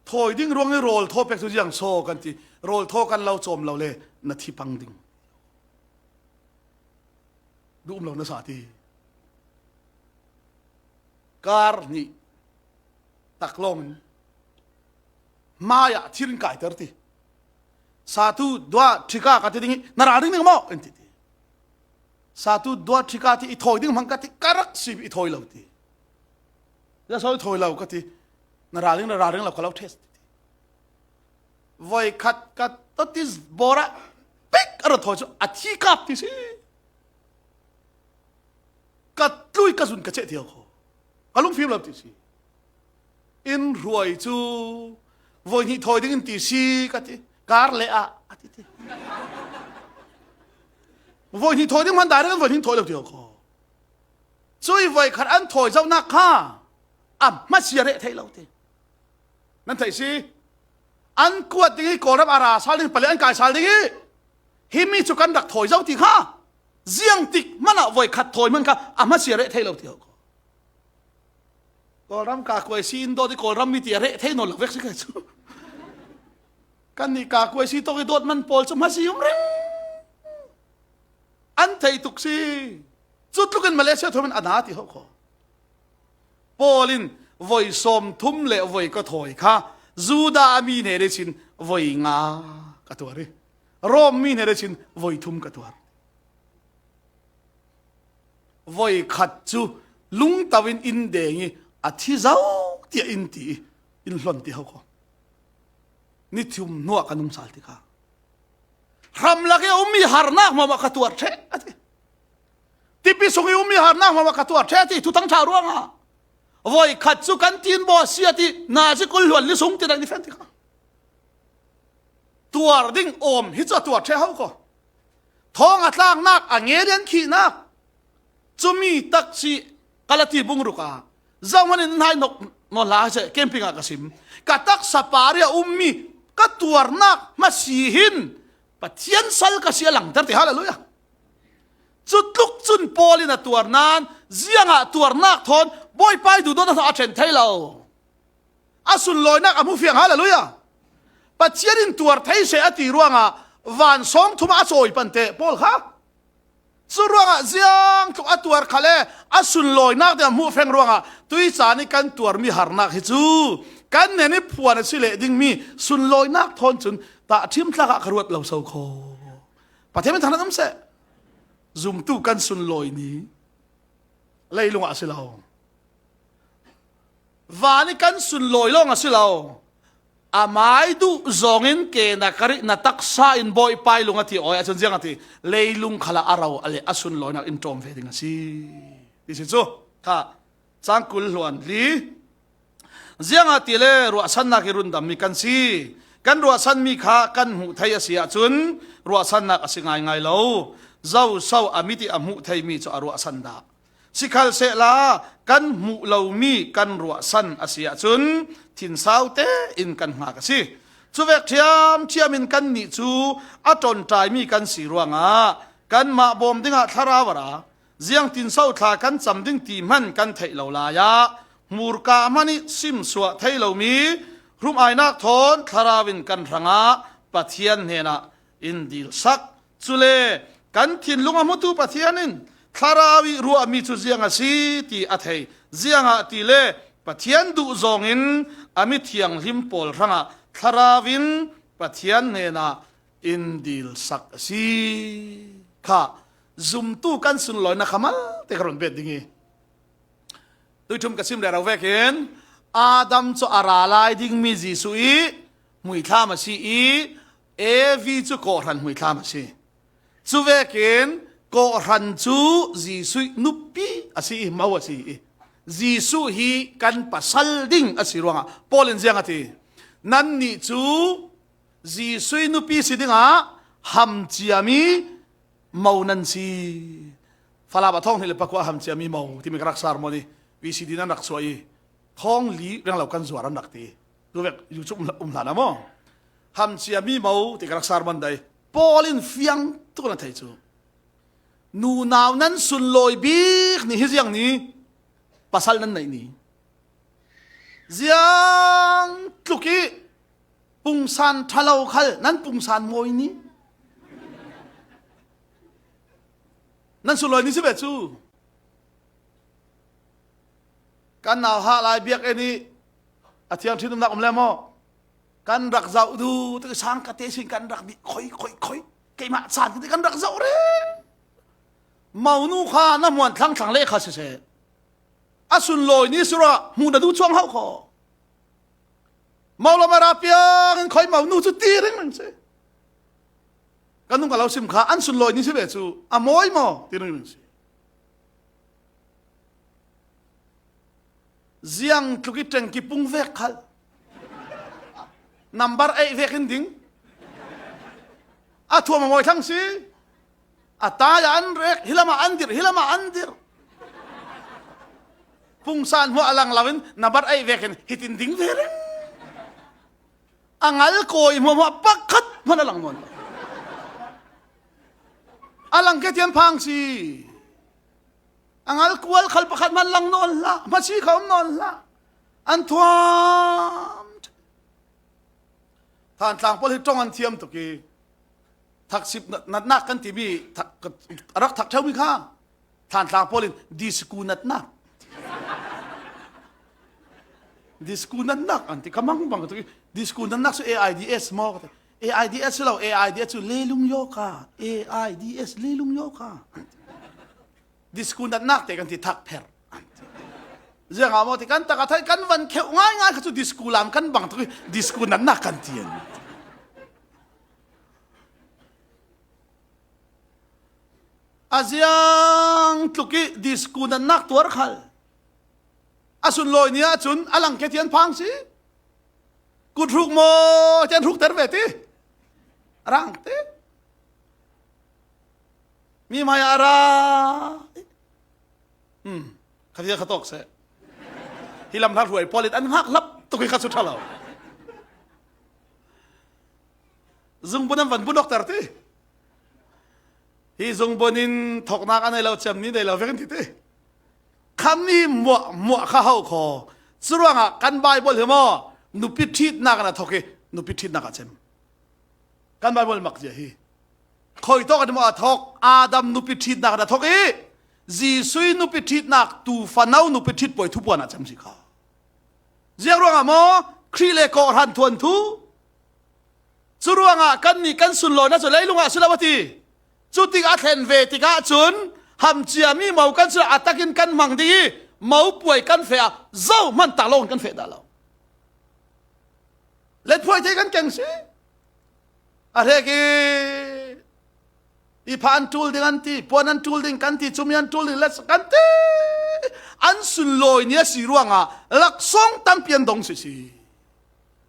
Thawi ding ruangih rawl thaw pek cu ziang so kan ti, rawl thaw kan lo cawm lo le na thi pang ding. Duh um lo na sa ti. Kar hnih tak lawngin hmaiah thir in kaiter ti. Satu dua ṭhika ka ti ding ih na ralring ding maw? In ti ti. Satu dua ṭhika ti, i thawi ding hmang ka ti, ka rak si i thawi lo ti. Ziaso i thawi lo ka ti, na ralring, na ralring lo ka lo test ti. Voi khat ka totis bawrah pek a rak thawi cu a thi kap ti si. Ka tlui ka zun ka ceh ti kho. Ka lungfim lo ti si. In hruai cu voi hnih thawi ding in ti si ka ti. Kar le ah a ti ti. Voi hnih thawi ding hman dah ding voi hnih thawi lo ti kho. Cui voi khat an thawi zohnak kha a hmasia reh thei lo ti. Nan theih si. An kuat ding hi Kawlram a ra sal ding, pale an kai sal ding hi. Himi cu kan rak thawi zo ti kha. Ziang tik hmanah voi khat thawi hman kha a hmasia reh thei lo ti kho. Kawlram kakuai si in dawt i Kawlram mi ti a reh thei nawn lo vek si kha chu. Kan nih kakuai si tawk i dawt man pawl chu hmasi um reng. An thei tuk si. Chu tlukin Malaysia thumin a na ti ho kho. Paul in voi sawmthum le voi ka thawi kha Juda a mi hnen i chin voi nga ka tuar i, Rom mi hnen i chin voi thum ka tuar. Voi khat chu lungtauin in deng i a thi zau tiah in ti i, in hlon ti ho kho. Ni thum hnuah ka nungsal ti kha. Hramlak i a um mi harnak hmamah ka tuar ṭheh a ti. Tipi sung i um mi harnak hmamah ka tuar ṭheh a ti, Thuthang ṭha ruangah. Voi khat chu kan tin baw a si a ti, nazi kul hluan li sung ti dang ni fen ti kha. Tuar ding awm hi chu a tuar ṭheh ho kho. Thawng a tlaknak, a nge lian khihnak. Cumi taksi Kalati bung ruk a zohman in hai nok nawn hla se camping ah ka sim. Ka taksa par i a um mi ka tuarnak hmasi hin Pathian sal ka si a langter ti, hallelujah. Cutluk cun Paul in a tuar nan ziangah tuarnak thawn Bawipa i duhdawtna thawn a ṭhen thei lo. A sunlawinak a hmu fiang, hallelujah. Pathian in tuar thei seh a ti ruangah van sawng thum a cawi pante Paul kha. Cu ruangah ziang tluk a tuar khal e, a sunlawinak ding a hmuh feng ruangah tuica nih kan tuarmi harnak hi cu kan hnen i phuan a si leh dingmi sunlawinak thawn cun tahṭhim tlak ah ka ruat lo so kho. Pathian min thangṭhat um seh. Zumtu kan sunlawi ni leilung ah a si lo. Van i kan sunlawi lawng a si lo. Amai duh zawngin ke na karih na taksa in Bawipa i lung a ti awi ahcun ziang a ti. Leilung khalah a ro a le a sunlawinak in ṭawm ve ding a si. Ti si cu kha cang kul hluan li. Ziangahtile ruahsannak i rundammi kan si. Kan ruahsanmi kha kan hmuh thei a si ahcun ruahsannak a si ngaingai lo. Zoso a mit i a hmuh theimi cu a ruahsan dah. Sikhalsehla kan hmuh lomi kan ruahsan a si ahcun thinsau tein kan hngak a si. Cuvek ṭhiamṭhiam in kannih cu a ṭawnṭaimi kan si ruangah kanmah bawm dingah thlarau a ra. Ziangtinso thla kan cam ding ti hman kan theih lo lai ah hmurka hmanh i simsuah thei lomi hrum ainak thawn thlarau in kan hrangah Pathian hnenah in dilsak. Cule kan thinlung a hmutu Pathian in thlarau i ruahmi cu ziang a si ti a thei. Ziangahtile Pathian duh zawngin a mithianghlim pawl hrangah thlarau in Pathian hnenah in dilsak a si. Kha zumtu kan sunlawinak kha malte ka run bet ding i, tuiṭhum ka sim rero vekin Adam cu a ra lai dingmi Jesuh i hmuithlam a si i Evi cu kawhhran hmuithlam a si. Cuvekin kawhhran cu Jesuh nupi a si i mo a si i Jesuh hi kan pasal ding a si ruangah Paul in ziang a ti? Nannih cu Jesuh nupi si dingah ham ciami mo nan si. Falam a thawng hnih le pakua ham ciami mo timi ka rak sermon i V C D nan rak suah i thawng li renglo kan zuar an rak ti. Tuvek YouTube um hlan a maw? Ham ciami mo ti ka rak sermon dai. Paul in fiang tuk na thei cu nunau nan sunlawi bik ni hi ziang ni pasal nan neih ni. Ziang tluk i pungsan ṭhalo khal nan pungsan mawi ni. Nan sunlawi ni si ve cu. Kan nauhak lai biakinn i a thiang ṭhin umnak um le maw? Kan rak zoh duh tuk i sang ka te sin kan rak bih khoi, khoi, khoi. Keimah caan ka ti kan rak zoh reng. Monu kha na hmuan thlang thlang le kha siseh. A sunlawi ni sura hmuh na duh cuang hauh kho. Mo lam a ra piang in khoi mo nu cu ti ringring si. Kan nung ka lo sim kha an sunlawi ni si ve cu a mawi maw ti ringring si. Ziang tluk i ṭeng ki pung vek khal. Number eight vek in ding. A thuam a mawi thlang si. A tai ah an rek, hi lamah an dirh, hi lamah an dirh. Pungsan hmuah a lang loin number eight vekin hitin ding ve reng. A ngal kawi hmuahhmuah pakhat hman a lang nawn lo. A lang ke tian phang si. A ngal kual khal pakhat hman lang nawn hlah, hmasi kha um nawn hlah. An thuam. Thantlang pawl hi ṭawng an thiam tuk i, thaksip nat-, natnak kan timi, thak-, a rak thak ṭheu mi kha. Thantlang pawl in disco natnak. Disco natnak an ti, ka mangbang tuk i, disco natnak chu A I D S maw ka ti. A I D S chu lo, A I D S chu leilung yoga, A I D S leilung yoga. Disco natnak te kan ti thak pher. Ziang a maw ti kan tak a thai kan van kheuh ngaingai kha chu disco lam kan bang tuk i disco natnak kan ti an. A ziang tluk i disco natnak tuar khal. A sunlawi ni ah chun a lang ke ti an phang si. Kut hruk maw ti an hruk ter ve ti. A rang ti. Mi hmai a ra. Hmm. Kha vial kha tawk seh. Hi lam hla hruai pawl in an ngak hlap tuk i kha chu ṭha lo. Zungbun an van bun awk ter ti. Hi zungbun in thawknak a nei lo cem ni nei lo vek an ti ti. Khami muah muah kha ho khaw. Churuangah kan Bible hi maw nupi ṭhitnak an a thawk i nupi ṭhitnak a cem. Kan Bible mak zia hi. Khawi tawk an maw a thawk, Adam nupi ṭhitnak an a thawk i Jesuh nupi ṭhitnak, tu fano nupi ṭhit puai thupuan a cem si kha. Ziang ruangah maw Khrih le kawhhran thuanthu. Churuangah kannih kan sunlawina chu leilungah si lo a ti. Cutik a thlen ve tikah cun hamcia mi mo kan si lo, a takin kan hmang ding i mopuai kan feh a, zohman tak lawng kan feh dah lo. Letphuai thei kan keng si. A hrek i, i pha an ṭul ding an ti, puan an ṭul ding kan ti, cumi an ṭul ding let kan ti. An sunlawi ni a si ruangah laksawng tampi an dong si si.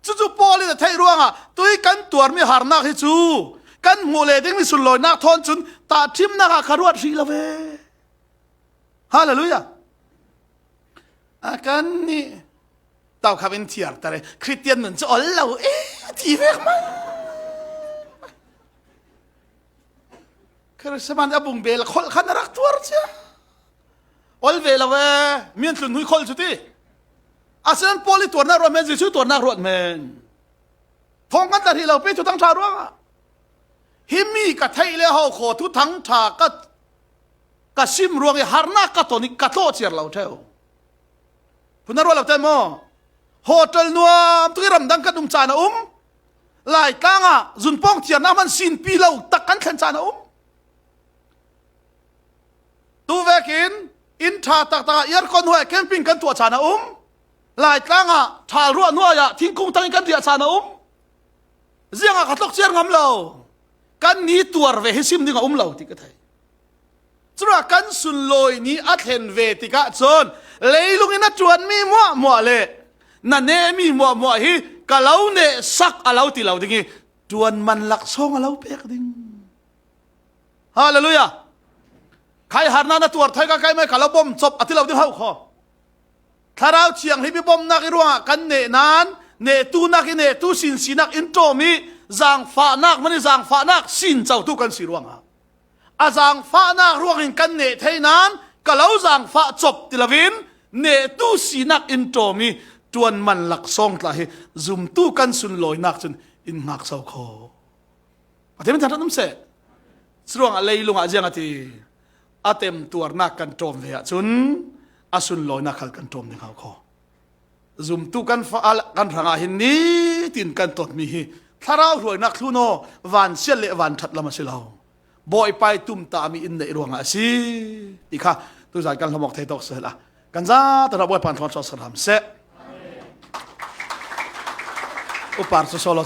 Cucu Paul in a theih ruangah tui kan tuarmi harnak hi cu kan hmuh leh dingmi sunlawinak thawn cun tahṭhimnak ah ka ruat hrih lo ve. Hallelujah. A kannih taukhap in thiar ta re, Khristian nun cu ol lo e, ti vek mai. Khristian a bung bel kholh khan a rak tuar cia. Ol ve lo e, mian tlun hnui kholh cu ti. A sinan Paul i tuarnak ruat men, Jesuh tuarnak ruat men. Thawng kan tla hrih lo pe thuthang ṭha ruangah. Himi ka theih le ho khaw thuthang ṭha ka, ka sim ruang i harnak ka ton i ka tlawh ciar lo ṭheu. Phun a ruah lo te maw? Hotel nuam tuk i ramdang kan um caan a um. Laitlang ah zunpawng thiarnak hman sinpi lo tak kan thlen caan a um. Tu vekin inn ṭha taktak ah aircon huai camping kan tuah caan a um. Laitlang ah ṭhal ruah hnuai ah thingkung tang in kan riah caan a um. Ziangah ka tlok ciar ngam lo. Kan ni tuar ve hi sim ding a um lo ti ka thei. Curuah kan sunlawi ni a thlen ve tikah cun leilung in a ṭuanmi muahmuah le na nehmi muahmuah hi ka lo nehsak a lo ti lo ding i ṭuan man laksawng a lo pek ding. Hallelujah. Khai harnak na tuar thai ka kai mai ka lo bom cop a ti lo ding ho kho. Thlarau Thianghlim i bomnak i ruangah kan neh nain nehtunak i nehtu sinsinak in ṭawm i zangfahnak hman i zangfahnak sin cotu kan si ruangah a zangfahnak ruangin kan neh thei nain ka lo zangfah cop ti loin nehtu sinak in ṭawm i ṭuan man laksawng tla hi zumtu kan sunlawinak cun in ngakso kho. Pathian min thangṭhat um seh. Curuangah leilungah ziang a ti, a temtuarnak kan ṭawm ve ahcun a sunlawinak khal kan ṭawm ding hau kho. Zumtu kan fa-, kan hrangah hin nitin kan totmi hi thlarau hruainak thlun aw, vansiat le vanṭhat lam a si lo. Bawipa i tumtahmi in neih ruangah a si ti kha tuzan kan hlamawk thei tawk sehla kan zate hnah Bawipa in thluachuah ser hram seh. Upar cu solo